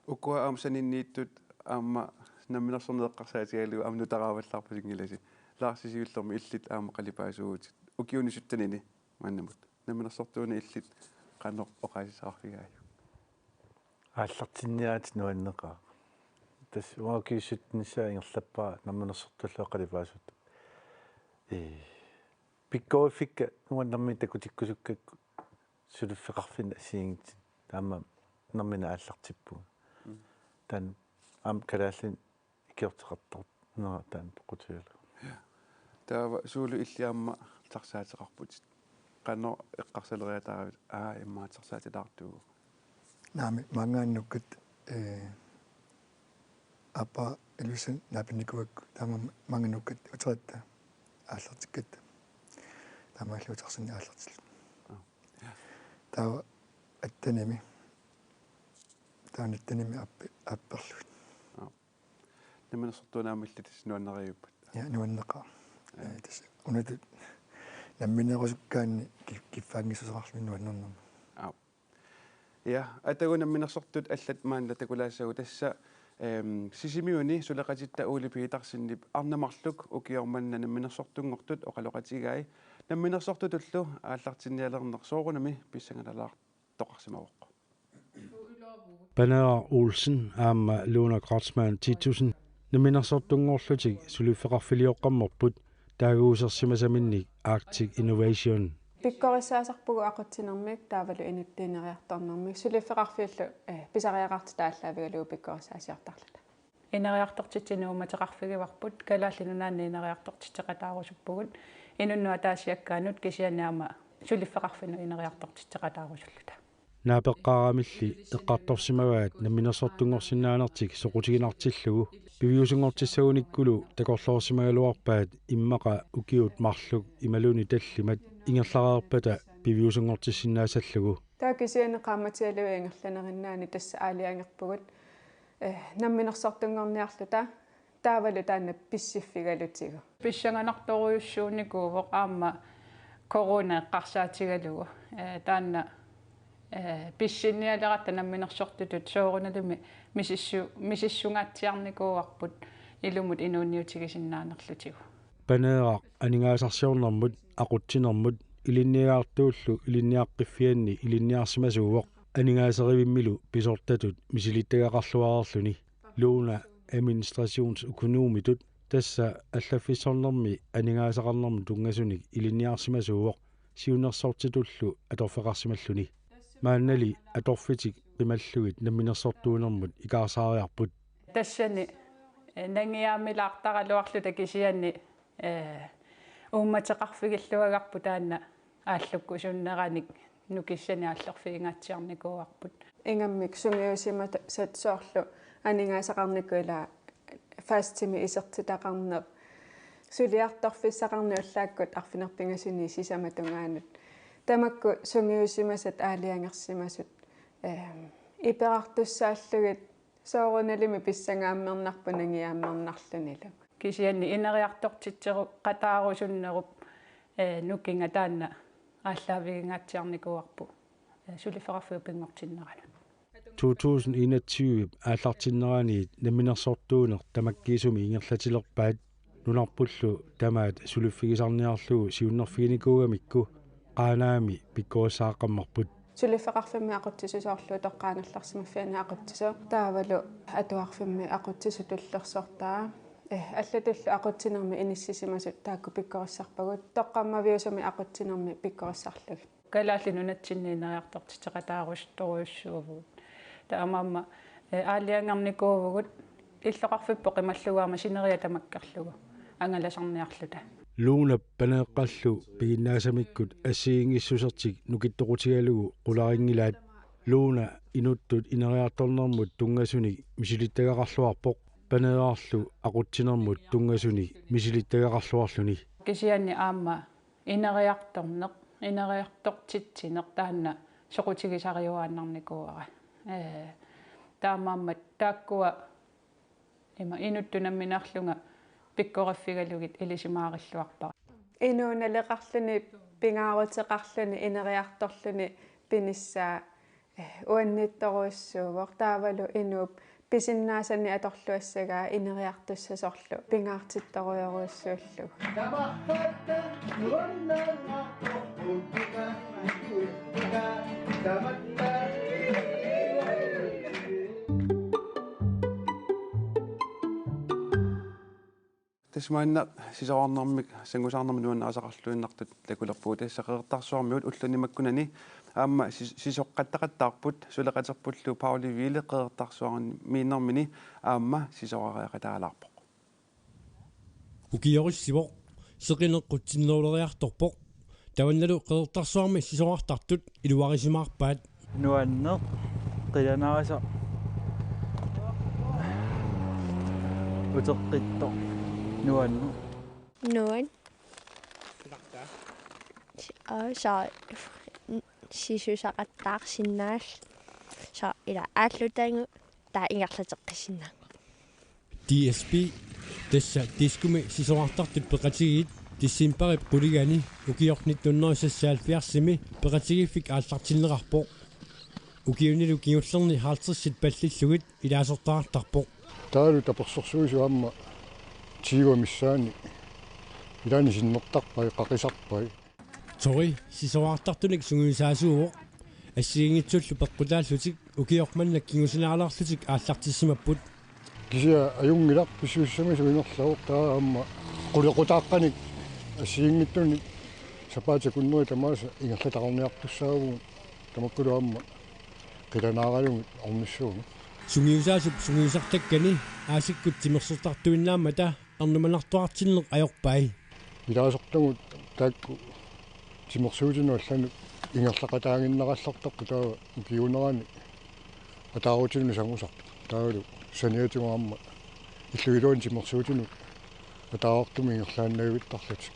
Ukua aamma saninniittut aamma namminersorneq eqqarsaatigalugu aamma nutaraavallaarpasinngilasi. Lars, siullermik illit aamma qalipaasuuvutit. Ukiuni syttenini maannamut. Namminersortuunik illit qanoq oqaasissaqarfigaajuk? Aallartinniaratik nuanneqaaq. Tassa uanga ukiut syttenissaa ingerlappara namminersortullu qalipaasut. Ee, pikkoriffikka nuannermi takutikkusukkakku suliffeqarfinni assigiinngitsunik taama nammineq aallartippunga. Mm. Taanna aamma kalaallinik ikiorteqartarnera taanna toqqutigalugu. Taava Suulu, illit aamma taxaateqarputit. Qanoq eqqarsaleriataaravit, aa, immaqa taxaatilaartuuvoq? Naamik, maanngaannaq nukkat, ee, aappaa Ilulissani naapinnikuugakku taama maanngaannaq nukkat uteriatta aallartikkatta. Taamaalillutik utersinni aallartillutik. Aa. Taava attenimi. Taava nittenimi aappi-, aapperlugit. Aa. Namminersortuunik aamma illit tassa nuannarivipput? Ja, nuanneqaaq. Ja. Ee, tassa unatut namminerusukkaanni ki-, kiffaanngissuseqarluni nuannernerma. Aap. Ja, atagu namminersortut allat maanna takulaassagut tassa, ehm, Sisimiuni suleqatitta Ole Petersenip arnat marluk ukioq manna namminersortunngortut oqaloqatigai. Namminersortutullu aallartinnialerneq soorunami pissangalalaartoqarsimavoq. Paneeraq Olsen aamma Luna Kreutzmann Titussen namminersortunngorlutik suliffeqarfilioqqammerput taaguusersimasaminnik Arctic Innovation. Pikkorissaasarpugut aqutsinermik taavalu inuttuunneriartornermik suliffeqarfiullu, eh, pisariaqartitut aallaavigalugu pikkorissaasiortarluta. Ineriartortitsineq uummateqarfigivarput, Kalaallit Nunaanni ineriartortitseqataarusuppugut, inunnut ataasiakkaanut kisianni aamma suliffeqarfinnut ineriartortitseqataarusulluta. Naapeqqaaramilli eqqartorsimavaat namminersortunngorsinnaanertik soqutiginartillugu, piviusunngortissagunikkulu takorloorsimagaluarpaat immaqa ukiut marluk imaluunniit tallimat ingerlareerpata piviusunngortissinnaassallugu. Taava kisianni qaammatialuit ingerlanerinnaanni tassa aalajangerpugut, eh, namminersortunngorniarluta taavalu taanna pissiffigalutigu. Pissanganartorujussuunikuuvoq aamma corona eqqarsaatigalugu. Eh, taanna, eh, pissinnialeratta namminersortutut soorunalimi misissu-, misissungaatsiarnikuuarput ilumut inuuniutigisinnaanerlutigu. Paneeraq aningaasarsiornermut, aqutsinermut, ilinniagartuullu ilinniaqqiffianni ilinniarsimasuuvoq, aningaasarivimmilu pisortatut misilittagaqarluareerluni. Luna administrationsøkonomitut, tassa allaffissornermi aningaasaqarnermut tunngasunik ilinniarsimasuuvoq, siunnersortitullu atorfeqarsimalluni. Maannali atorfitik qimallugit namminersortuunermut ikaarsaariarput. Tassani, eh, nangiaammilaartaraluarluta kisianni, eh, uummateqarfigilluagarput taanna aallukkusunneranik nukissanik aallerfigingaatsiarnikuuarput. Ingammik sungiusimasat soorlu aningaasaqarnikkut ila fastimi isertitaqarneq, suliartorfissaqarneq ullaakkut arfineq-pingasunit sisamat tungaanut. Tamakku sungiusimasat aalajangersimasut, ehm, iperartussaallugit soorunalimi pissangaammernarpoq nangiaammernarlunilu. Kisianni ineriartortitseqataarusunnerup, eh, nukinga taanna aallaavigingaatsiarnikuuarput, eh, suliffeqarfiup pinngortinnerani. To tusind enogtyve aallartinneraniit namminersortuuneq tamakkiisumik ingerlatilerpaat, nunarpullu tamaat suliffigisarniarlugu siunnerfiginikuugamikku Qaanaami pikkorissaaqqammerput. Suliffeqarfimmi aqutsisoq soorlu toqqaannarsimaffiani aqutsisoq taavalu atuarfimmi aqutsisoq tullersortaa. Eh, allatullu aqutsinermi inissisimasut taakku pikkorissarpagut, toqqammaviusumik aqutsinermi pikkorissarlugit. Kalaallit Nunatsinni ineriartortitseqataarusuttorujussuuvugut. Taamaammat, eh, aalajangernikuuvugut illoqarfipput qimallugu aamma sineriak tamakkerlugu angalasarniarluta. Lunap Paneeqqallu piginnaasamikkut assigiinngissusertik nukittoqutigalugu qularinngilaat. Luna inuttut ineriartornermut tunngasunik misilittagaqarluarpoq, Paneerarlu aqutsinermut tunngasunik misilittagaqarluarluni. Kisianni aamma ineriartorneq, ineriartortitsineq taanna soqutigisariuaannarnikuuara. Ee, taamaammat taakkua ima inuttut nammineerlunga pikkoriffigalugit ilisimaarilluarpara. Inuup naleqarluni, pingaaruteqarluni, ineriartorluni pinissaa, eh, uannittorujussuuvoq, taavalu inuup pisinnaasannik atorluassagaa ineriartussasorlu pingaartittorujorujussuullugu. Tassa maanna sisorarnermik sanngusaarnermik nuannarisaqarluinnartut takulerpugut. Tassa Qeqertarsuarmiut ulluni makkunani aamma sis-, sisoqqattaqattaarput, suleqaterpullu Pauli Wiele Qeqertarsuarmiinnermini aamma sisorariaqataalaarpoq. Ukiorussivoq, seqineq qutsinneruleriartorpoq. Tavannalu Qeqertarsuarmi sisorartartut iluarisimaarpaat. Nuanneq, qilanaarisoq, uteqqittoq, nuanneq. Nuann. Aa, saa sisusaqattaarsinnaalluta. Saa ila aallutagu taava ingerlateqqissinnaagut. D S P, tassa Diskomi sisorartartut peqatigiit, decembarip qulinganni ukioq nitten hundrede seksoghalvfjerdsimi peqatigiiffik aallartinneqarpoq. Ukiunilu kingullerni halvtredsit pallillugit ilaasortaqartarpoq. Taavalu tapersersuisut aamma tyve missaanni ilaanni sinnertarpai, qaqisarpai. Tori sisorartartunik sungiusaasuuvoq. Assigiinngitsullu peqqutaallutik ukioq manna kingusinaalaarlutik aallartissimapput. Kisianni ajunngilaq, pissusissamisut ingerlavoq, taava aamma qulequtaaqqanik assigiinngitsunik sapaatip akunneri tamaasa ingerlataqarniartussaavugut, tamakkulu aamma qilanaaralugit ornissavagut. Sungiusaasup sungiusartakkani aasikkut timersortartuinnaammata ernumanartoqartinneq ajorpai. Ilaasortagut taakku timersuutinut allanut ingerlaqataaginnarallartartut taava ukiuunerani ataarutinut sangusartut. Taavalu saniatigut aamma illup iluani timersuutinut ataartumik ingerlaannavittarlutik.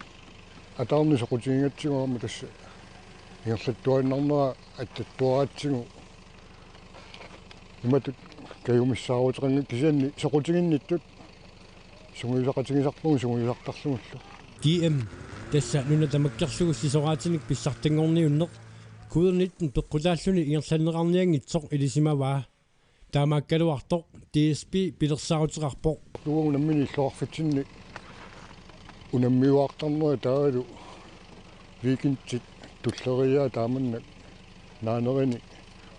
Ataarneq soqutigigatsigu aamma tassa Ingerlattuaannarnera attattuaratsigu imatut kajumissaaruteqanngilaq kisianni soqutiginnittut sungiusaqatigisarpagut sungiusartarlugullu. G M, tassa nuna tamakkerlugu sisoraatinik pissartanngorniunneq covid nitten peqqutaalluni ingerlanneqarnianngitsoq ilisimavaa. Taamaakkaluartoq D S B pilersaaruteqarpoq. Uagut nammineq illoqarfitsinni unammiuaartarneri taavalu weekendit tulleriiaat taamannak naanerini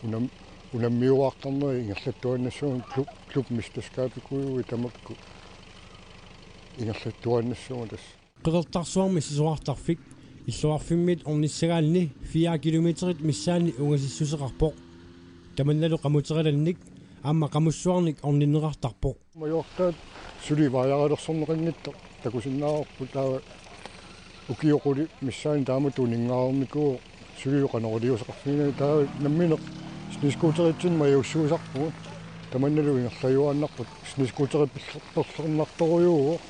unam-, unammiuaartarneri ingerlattuaannassagut klub-, klubmesterskabikkujuit tamakku ingerlattuaannassagut tassa. Qeqertarsuarmi sisorartarfik illoqarfimmiit ornissagaanni fire kilometerit missaanni ungasissuseqarpoq. Tamannalu qamuterilannik aamma qamussuarnik orninneqartarpoq. Majuartaat suli vaajaralersorneqanngitsoq takusinnaavarput taava ukioq qulit missaanni taamatut uninngareernikuuvoq suli qanoq iliuuseqarfigineq taava nammineq snescooteritsinni majussuusarpugut tamannalu ingerlajuaannarput snescooterit perler-, perlernartorujuuvoq.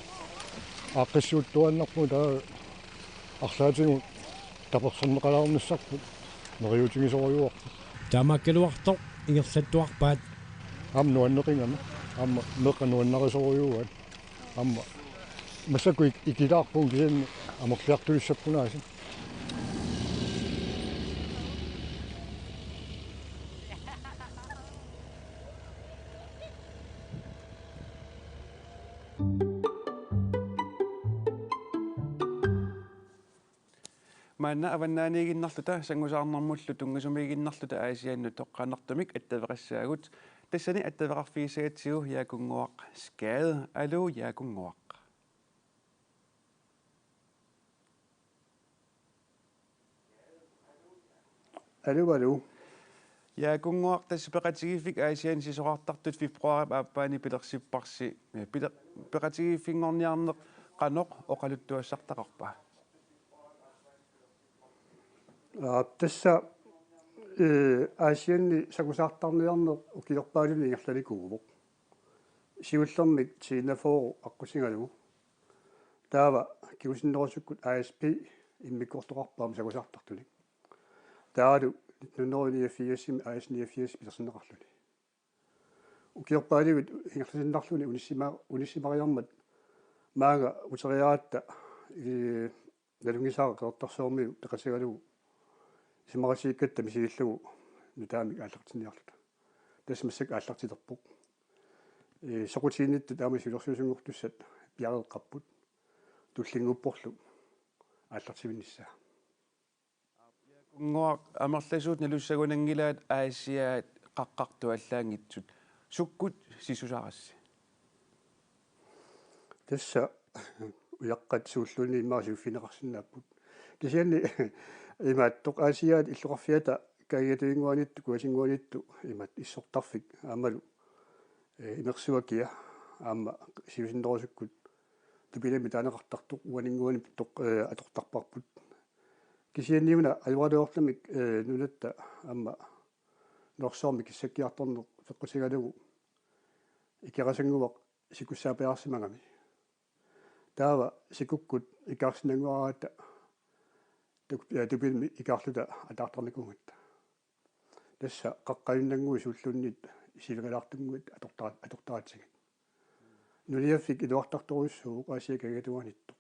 Aaqqissuuttuaannarpugut taava arlaatigut taperserneqalaarnissarput neriuutigisorujuarput. Taamaakkaluartoq ingerlattuarpaat. Aamma nuanneqigami. Aamma meeqqat nuannarisorujuuaat. Aamma massakkut ik-, ikilaarpugut kisianni amerliartulissappunaasi. Maanna avannaaniiginnarluta sangusaarnermullu tunngasumiiginnarluta Aasiannut toqqaannartumik attaveqassaagut. Tassani attaveqarfigissagatsigu Jaakunnguaq Skade. Aluu, Jaakunnguaq. Aluu, aluu. Jaakunnguaq, tassa peqatigiiffik Aasianni sisorartartut februaarip aappaani pilersipparsi. Pile-, peqatigiiffinngorniarneq qanoq oqaluttuassartaqarpa? Aa, tassa, ee, Aasianni sangusaartarniarneq ukiorpaalunni ingerlanikuuvoq. Siullermik T enogfyrre aqqutigalugu. Taava kingusinnerusukkut A S P immikkoortoqarpoq aamma sangusaartartunik. Taavalu nitten hundrede niogfirsimi A S niogfirs pilersinneqarluni. Ukiorpaaluit ingerlasinnarluni unissima-, unissimariarmat maanga uteriaratta, ee, nalunngisaara Qeqertarsuarmiut peqatigalugu isumaqatigiikkatta misigillugu nutaamik aallartinniarluta. Tassa massakkut aallartilerpoq. Ee, soqutiginnittut taama siulersuisunngortussat piareeqqapput. Tullinnguupporlu aallartivinnissaa. Jaakunnguaq, amerlasuut nalussagunanngilaat Aasiaat qaqqartuallaanngitsut. Sukkut sissusarassi? Tassa ujaqqat suulluunniit immaqa siuffigineqarsinnaapput. Kisianni imaattoq Aasiaat illoqarfiata Kangaatsinnguaniittoq, Kuisinnguaniittoq imaattoq issortarfik aammalu, ee, imersuakia aamma siusinnerusukkut Tupilami taaneqartartoq uaninnguanit toq-, ee, atortarparput. Kisianniuna ajoraluartumik, ee, nunatta aamma nunarsuarmi kissakkiartorneq peqqutigalugu Ikerasannguaq sikussaapajaarsimagami. Taava sikukkut ikaarsinnannguaratta tuk-, ee, Tupilami ikaarluta ataartarnikuugatta. Tassa qaqqajunnannguit suulluunniit sivigalaartunnguit atortara-, atortaratsigit. Nuliaffik iluartartorujussuuvoq Aasiaat Kangaatsinnguaniittoq.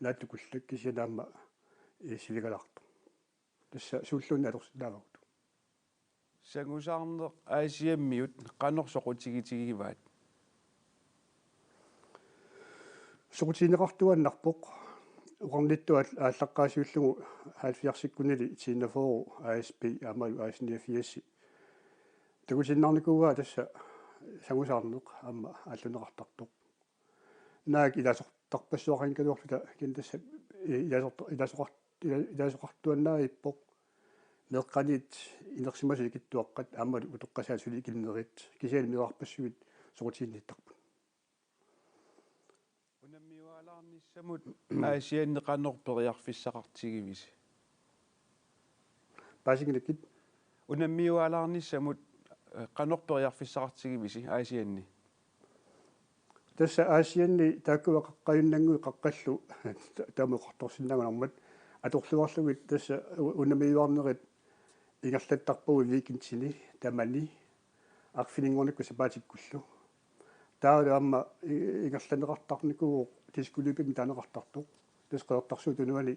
Naatsukullak kisianni aamma, ee, sivigalaartoq. Tassa suulluunniit atorsinnaavagut. Sangusaarneq Aasiammiut qanoq soqutigitigivaat? Soqutigineqartuaannarpoq. Oqarnittut aal-, aallaqqaasiullugu halvfjerdsikkunili T enogfyrre A S P aammalu A S niogfirs. Takusinnarnikuuaa tassa sangusaarneq aamma aalluneqartartoq. Naak ilaasortarpassuaqanngikkaluarluta kisianni tassa ilaasorta-, ilaasoqar-, ila-, ilaasoqartuaannarpoq meeqqaniit inersimasut ikittuaqqat aammalu utoqqasaat suli ikinnerit kisianni meerarpassuit soqutiginnittarput. Unammiuaalaarnissamut Aasianni qanoq periarfissaqartigivisi? Paasinngilakkit. Unammiuaalaarnissamut, eh, qanoq periarfissaqartigivisi Aasianni? Tassa Aasianni taakkua qaqqajunnannguit qaqqallu ta-, taama oqartorsinnaagunarmat Atorluarlugit tassa u-, unammiuarnerit ingerlattarpagut weekendini tamani arfininngornikkut sapaatikkullu. Taavalu aamma i-, ingerlanneqartarnikuuvoq diskoløbimik taaneqartartoq. Tassa Qeqertarsuup Tunuani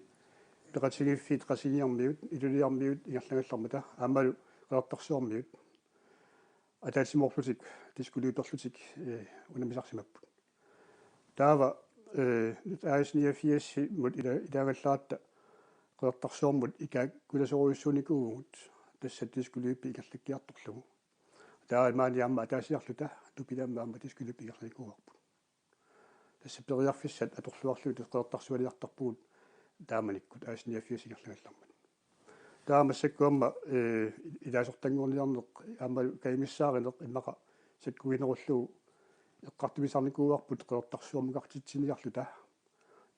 peqatigiiffiit Qasigiarmiut, Ilulissarmiut ingerlagallarmata aammalu Qeqertarsuarmiut. Ataatsimoorlutik diskoløberlutik, eh, unammisarsimapput. Taava, eh, atten niogfirsimut ila-, ilaagallaratta Qeqertarsuarmut ikaakkulasorujussuunikuuvugut tassa diskoløbi ingerlakkiartorlugu. Taava maani aamma ataasiarluta Tupilammut aamma diskoløbi ingerlanikuuarput. Tassa periarfissat atorluarlugit tassa Qeqertarsualiartarpugut taamanikkut atten niogfirs ingerlagallarmat. Taava massakkut aamma, eh, ilaasortanngorniarneq aamma kajumissaarineq immaqa sakkuginerullugu eqqartuisarnikuuarput Qeqertarsuarmukartitsiniarluta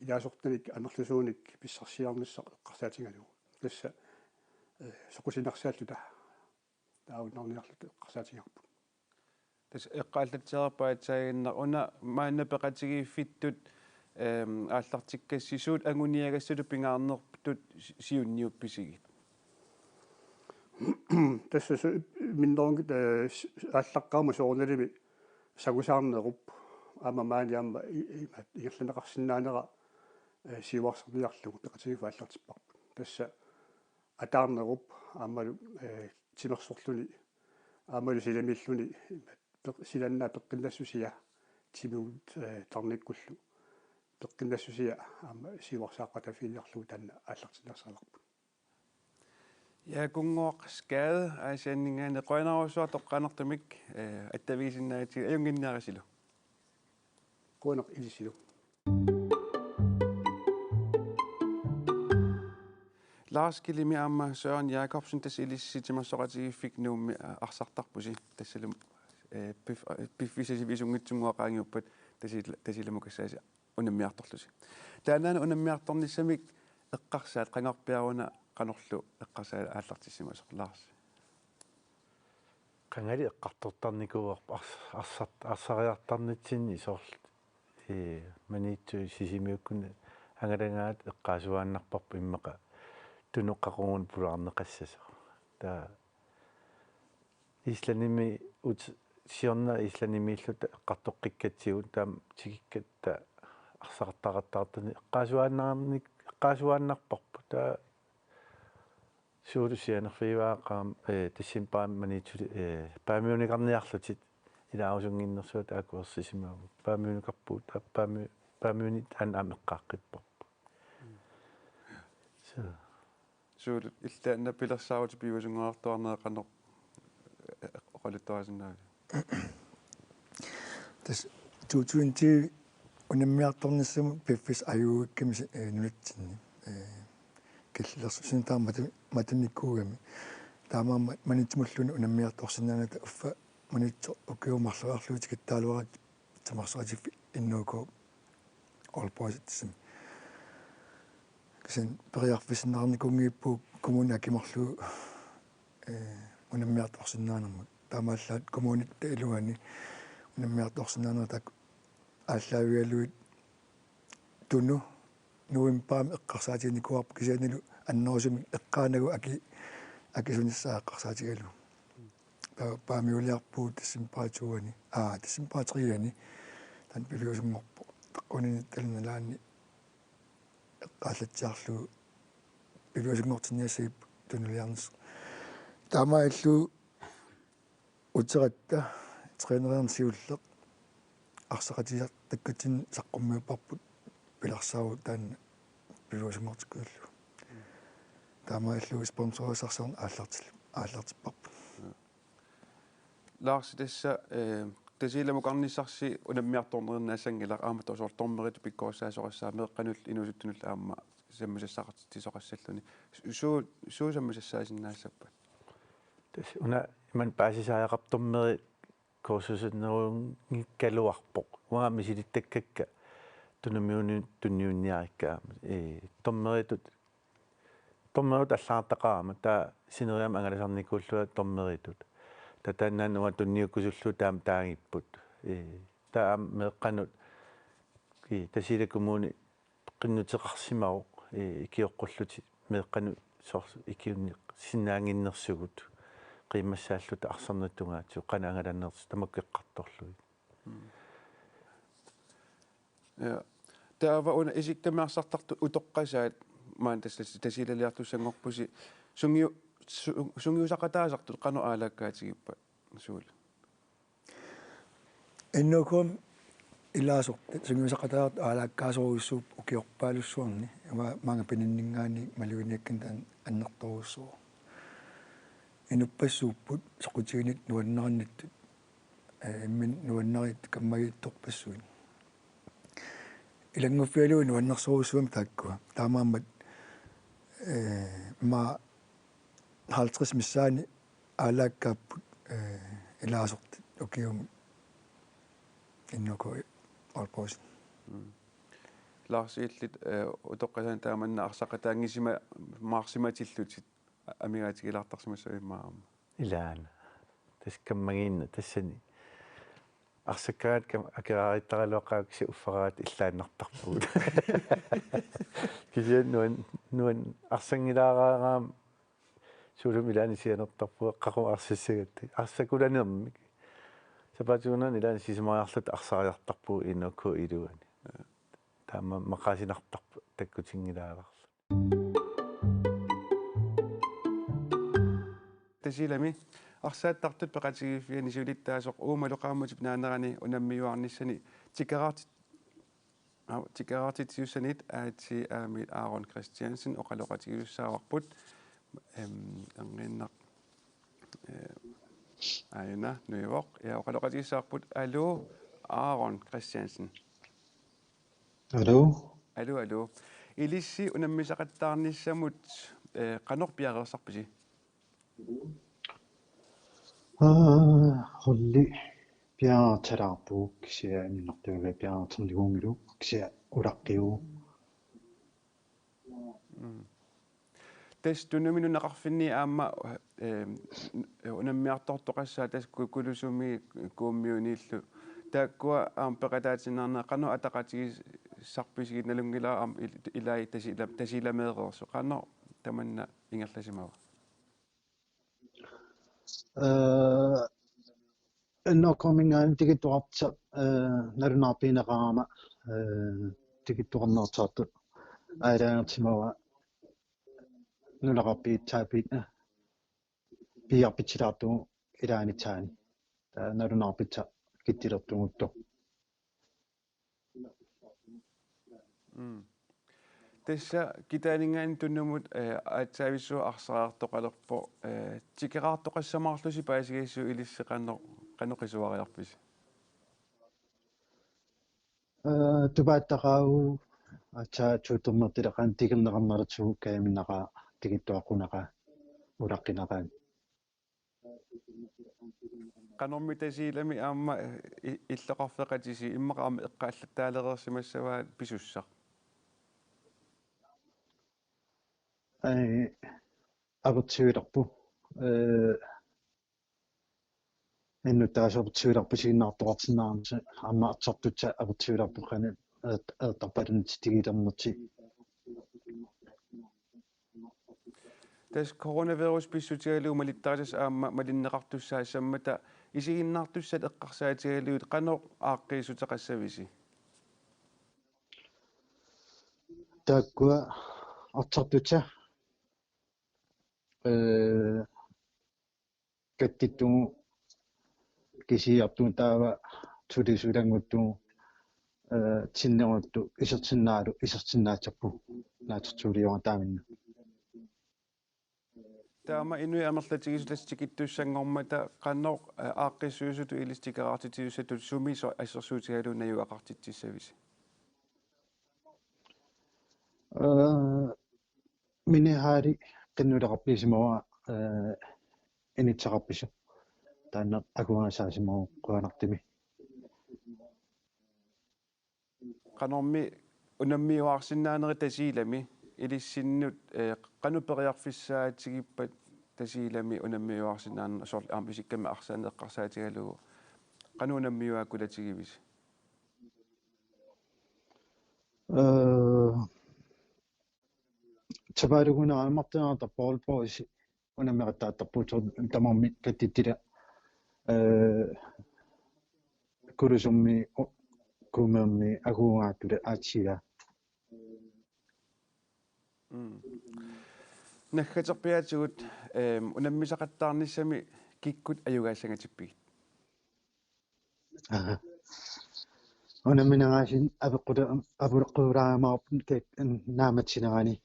ilaasortanik amerlasuunik pissarsiarnissaq eqqarsaatigalugu. Tassa, eh, soqutiginersaalluta taavunniarniarluta eqqarsaatigaarput. Tassa eqqaallatsiarpaa aatsaannguaq una maanna peqatigiiffittut, ehm, aallartikkassisuut anguniagassalu pingaarnertut si-, siunniuppisigit? Tassa su-, minnerunngit, eh, s-, aallaqqaammut soorunalimi sangusaarnerup aamma maani aamma i-, i-, ingerlanneqarsinnaanera, eh, siuarsarniarlugu peqatigiiffik aallartipparput. Tassa ataarnerup aammalu, eh, timersorluni aammalu silamiilluni peq-, silannaap peqqinnassusia timimut, eh, tarnikkullu peqqinnassusia aamma siuarsaaqqataaffiginiarlugu taanna aallartinnersaavarput. Jaakunngooq Skade Aasianninngaanniit qujanarsuaq toqqaannartumik, eh, attavigisinnaagakkit ajunnginnerisilu. Qujanaq ilissilu. Lars Kilimi aamma Søren Jakobsen tassa ilissi timersoqatigiiffik Nuummi, eh, arsartarpusi tassalu, eh, pif-, eh, piffissaq sivisunngitsunnguaq qaangiuppat Tasiil-, Tasiilamukassaasi unammiartorlusi. Taannaana unammiartornissamik eqqarsaat qangarpiaruna qanorlu eqqarsaat aallartissimasoq Lars? Qangali eqqartortarnikuuarput ars-, arsart-, arsariartarnitsinni soorlu, ee, Maniitsup Sisimiukkut angalagaat eqqaasuaannarparput immaqa Tunut qaqugu pulaarneqassasoq. Taava Islandimi ut-, siorna Islandimiilluta eqqartoqqikkatsigu taama tikikkatta arsartaqattaartuni eqqaasuaannarnik-, eqqaasuaannarparput. Taava suut sianerfigivaat qaam-, eh, tassami paam-, Maniitsuli, eh, paamiunikarniarlutik ilaarusunnginnersuat akuersisimaagut. Paamiunikarpugut, taava paami-, paamiunit an am eqqaaqqipparput. So. Suulut illit taanna pilersaarutit piviusunngorartuarnerit qanoq, eh, oqaluttuarisinnaavit? Tassa to tusind unammiartornissamut piffissaq ajuuikkami si-, eh, nunatsinni. Eh, killilersuinertaa matu-, matunnikuugami. Taamaammat Maniitsumulluni unammiartorsinnaanata uffa Maniitsoq ukiut marloriarlugit tikittaaluaratsigu timersoqatigiiffiup N O K Aalborgimi. Kisianni periarfissinneqarnikuunngippugut kommuni akimarlugu, eh, unammiartorsinnaanermut. Taamaallaat kommunitta iluani unammiartorsinnaanerat taakku aallaavigalugit Tunut novembarimi eqqarsaatiginikuuarput kisiannilu annerusumik eqqaanagu aki-, akisunissaa eqqarsaatigalugu. Taava paamiuliarpugut decembarip toani, aa, decembarip treani, taanna piviusunngorpoq. Taqquninnittallu nalaani eqqaallatsiarlugu piviusunngortinniassagipput Tunuliarnissaq. Taamaalillugu uteratta træneriarneq siulleq arsaqatigiisartakkatsinni saqqummiupparput pilersaarutit taanna piviusunngortikkusullugu. Taamaalillugu sponsorissarsiorneq aallartil-, aallartipparput. Lars, tassa, eh, Tasiilamukarnissarsi unammiartornerinnaassanngilaq aamma tassa soorlu dommeritut pikkorissaasoqassaaq meeqqanullu inuusuttunullu aamma sammisassaqartitsisoqassalluni. Su-, suut, suut sammisassaasinnaassappit? Tassa una imannak paasisariaqarpoq dommeri kursusinerunngikkaluarpoq. Uanga misilittakkakka Tunumiunut tunniunniarikka aamma. Ee, dommeritut, dommeritut allagartaqarama, taava sineriammi angalasarnikuullunga dommeritut. Taava taannaana uanga tunniukkusullugu taama taagipput. Ee, taava aamma meeqqanut, ee, Tasiilaq Kommuni qinnuteqarsimavoq, ee, ikioqqullutik meeqqanut soorlu ikiunneqarsinnaannginnersugut, qiimmassaalluta arsarnerup tungaatigut qanoq angalanersut tamakku eqqartorlugit. Mm. Ja. Taava una isikkamik arsartartut utoqqasaat maani tassa Tasiilaliartussanngorpusi sungiu-, su-, sungiusaqataasartut qanoq aalaakkaatigippata suulluni? N K K-mi ilaasortat sungiusaqataasartut aalaakkaasorujussuupput ukiorpaalussuarni. Ima-, maanga pininninngaanniit maluginiakkanik taanna annertoorujussuuvoq. Inuppassuupput soqutiginittut nuannarinnittut, ee, imminut nuannarittut kammagiittorpassuit. Ilannguffigalugu nuannersorujussuummata taakkua. Taamaammat, ee, ima halvtreds missaani aalaakkaapput, ee, ilaasortat ukiumi N K K Aalborgimi. Mm. Lars, illit, ee, utoqqasaannik taamanna arsaqataanngisima-, -maarsimatillutit a-, amigaatigilaartarsimassavit immaqa aamma? Ilaana. Tassa kammagiinnaq tassani. Arsakkaat kam-, akeraariittaraluaqaaq kisianni uffaraat illaannartarpugut. Kisianni nuan-, nuan-, arsanngilaaraangama suulumi ilaanni sianertarpugut, qaqugu arsassagatta. Arsakulanermik. Sapaatip akunnera ilaanni sisamariarluta arsariartarpugut N K K iluani. Taama maqaasinartarpoq takkutinngilaalaarluni. Tasiilami arsaattartut peqatigiiffianni siulittaasoq uumalu qaammatip naanerani unammiuarnissani tikeraartit-, aa, tikeraartitsisussanit A T A-miit Aaron Christiansen oqaloqatigisussaavarput. Em, erngiinnaq, ee, aana nuivoq. Ja, oqaloqatigissavarput. Aluu, Aaron Christiansen. Aluu. Aluu, aluu. Ilissi unammisaqattaarnissamut, ee, qanoq piareersarpisi? Aa, holdi piareersalaarpugut kisianni inunnartuuga piareersarnikuunngilagut kisianni ulaqqiuvoq. Mm. Tassa Tunumi nunaqarfinni aamma, eh, unammiartortoqassaaq tassa Ku-, Kulusumi Kuummiuniillu. Taakkua aamma peqataatinnaarnerat qanoq ataqatigiissarpisiginngilaat aamma il-, ilai Tasiila-, Tasiilameereersut. Qanoq tamanna ingerlasimava? Eh, N K K-minngaanniit tikittoqartut, eh, nalunaarpigineqarama, eh, tikittoqarnersut aalajangersimavaat nunaqarfiit taakku, eh, piiarpitsilaartugut ilaanni taanna, eh, nalunaarpissaq kittilertugut. Mm. Tassa Kitaaninngaanniit Tunumut, eh, aatsaavissuaq arsariartoqalerpoq, eh, tikeraartoqassamaarlusi paasigassiuk ilissi qanoq, qanoq qisuariarpisi? Eh, tupaattaqaagut aatsaat tuuttornertileqaaq tikerneqarneratigut kajuminaqaaq tikittoqaqqunaqaaq ulaqqinaqaaq. Qanormi Tasiilami aamma, eh, i-, illoqarfeqatisi immaqa aamma eqqaallattaalereersimassavaat pisussaq? Ai, apertuilerpoq. Eh, innuttaasut apertuilerput isiginnaartoqarsinnaaneri aamma arsartussat apertuilerput qanoq eert-, eertarpalutik tigilernertik. Tassa coronavirus pissutigalugu malittarisassat aamma malinneqartussaassammata isiginnaartussat eqqarsaatigalugit qanoq aaqqiissuteqassavisi? Taakkua arsartussat, eh, kattittugut kisiartugut taava sulisulannguttugut, eh, tinneruttu isertinnaalu isertinnaassapput naatsorsuuliorama taamani. Taama inuit amerlatigisut tassa tikittussanngormata qanoq, eh, aaqqissuisutut ilissi tikeraartitsisussatut sumi so-, assersuutigalugu najugaqartitsissavisi? Eh, Mini Haali qinnuteqarfigisimavara, eh, inissaqarpisoq. Taanna akuerisaasimavugut qujanartumik. Qanormi unammiuaarsinnaanerit Tasiilami ilissinnut, eh, qanoq periarfissaatigippat Tasiilami unammiuaarsinnaanerit soorlu aamma isikkamik arsaaneq eqqarsaatigalugu qanoq unammiuaakulatigivisi? Eh, Sapaalugunera aammartunerata Paul Poisi unammeqattaartarpugut tamarmik Katittila, eh, Kulusummi, o-, Kuummermi, Aguugaatula aatsiaa. Mm. Naggaterpiaatigut, ehm, unammisaqattaarnissami kikkut ajugaassangatippiuk? Aha. Unammineraasin apeqqula-, apeqquleraarumaarput ke-, naammassinerani.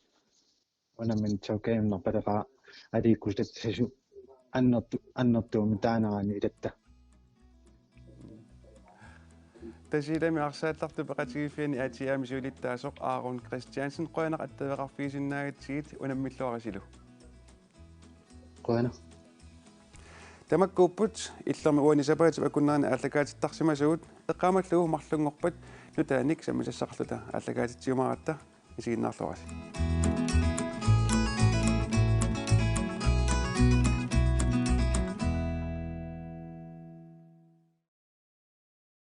Unammineraasinnaappallaaqaaq aliikkusersuut annertu-, annertuumik taanerani ilatta. Tasiilami arsaattut peqatigiiffianni aatsiaami siulittaasoq Aaron Christiansen, qujanaq attaveqarfigisinnaagatsigit, unammilluarisilu. Qujanaq. Tamakkuupput illermi uani sapaatip akunnerani aallakaatittarsimasugut, eqqaamallugu marlunngorpat nutaanik sammisassaqarluta aallakaatitsiumaaratta, isiginnaarluarisi.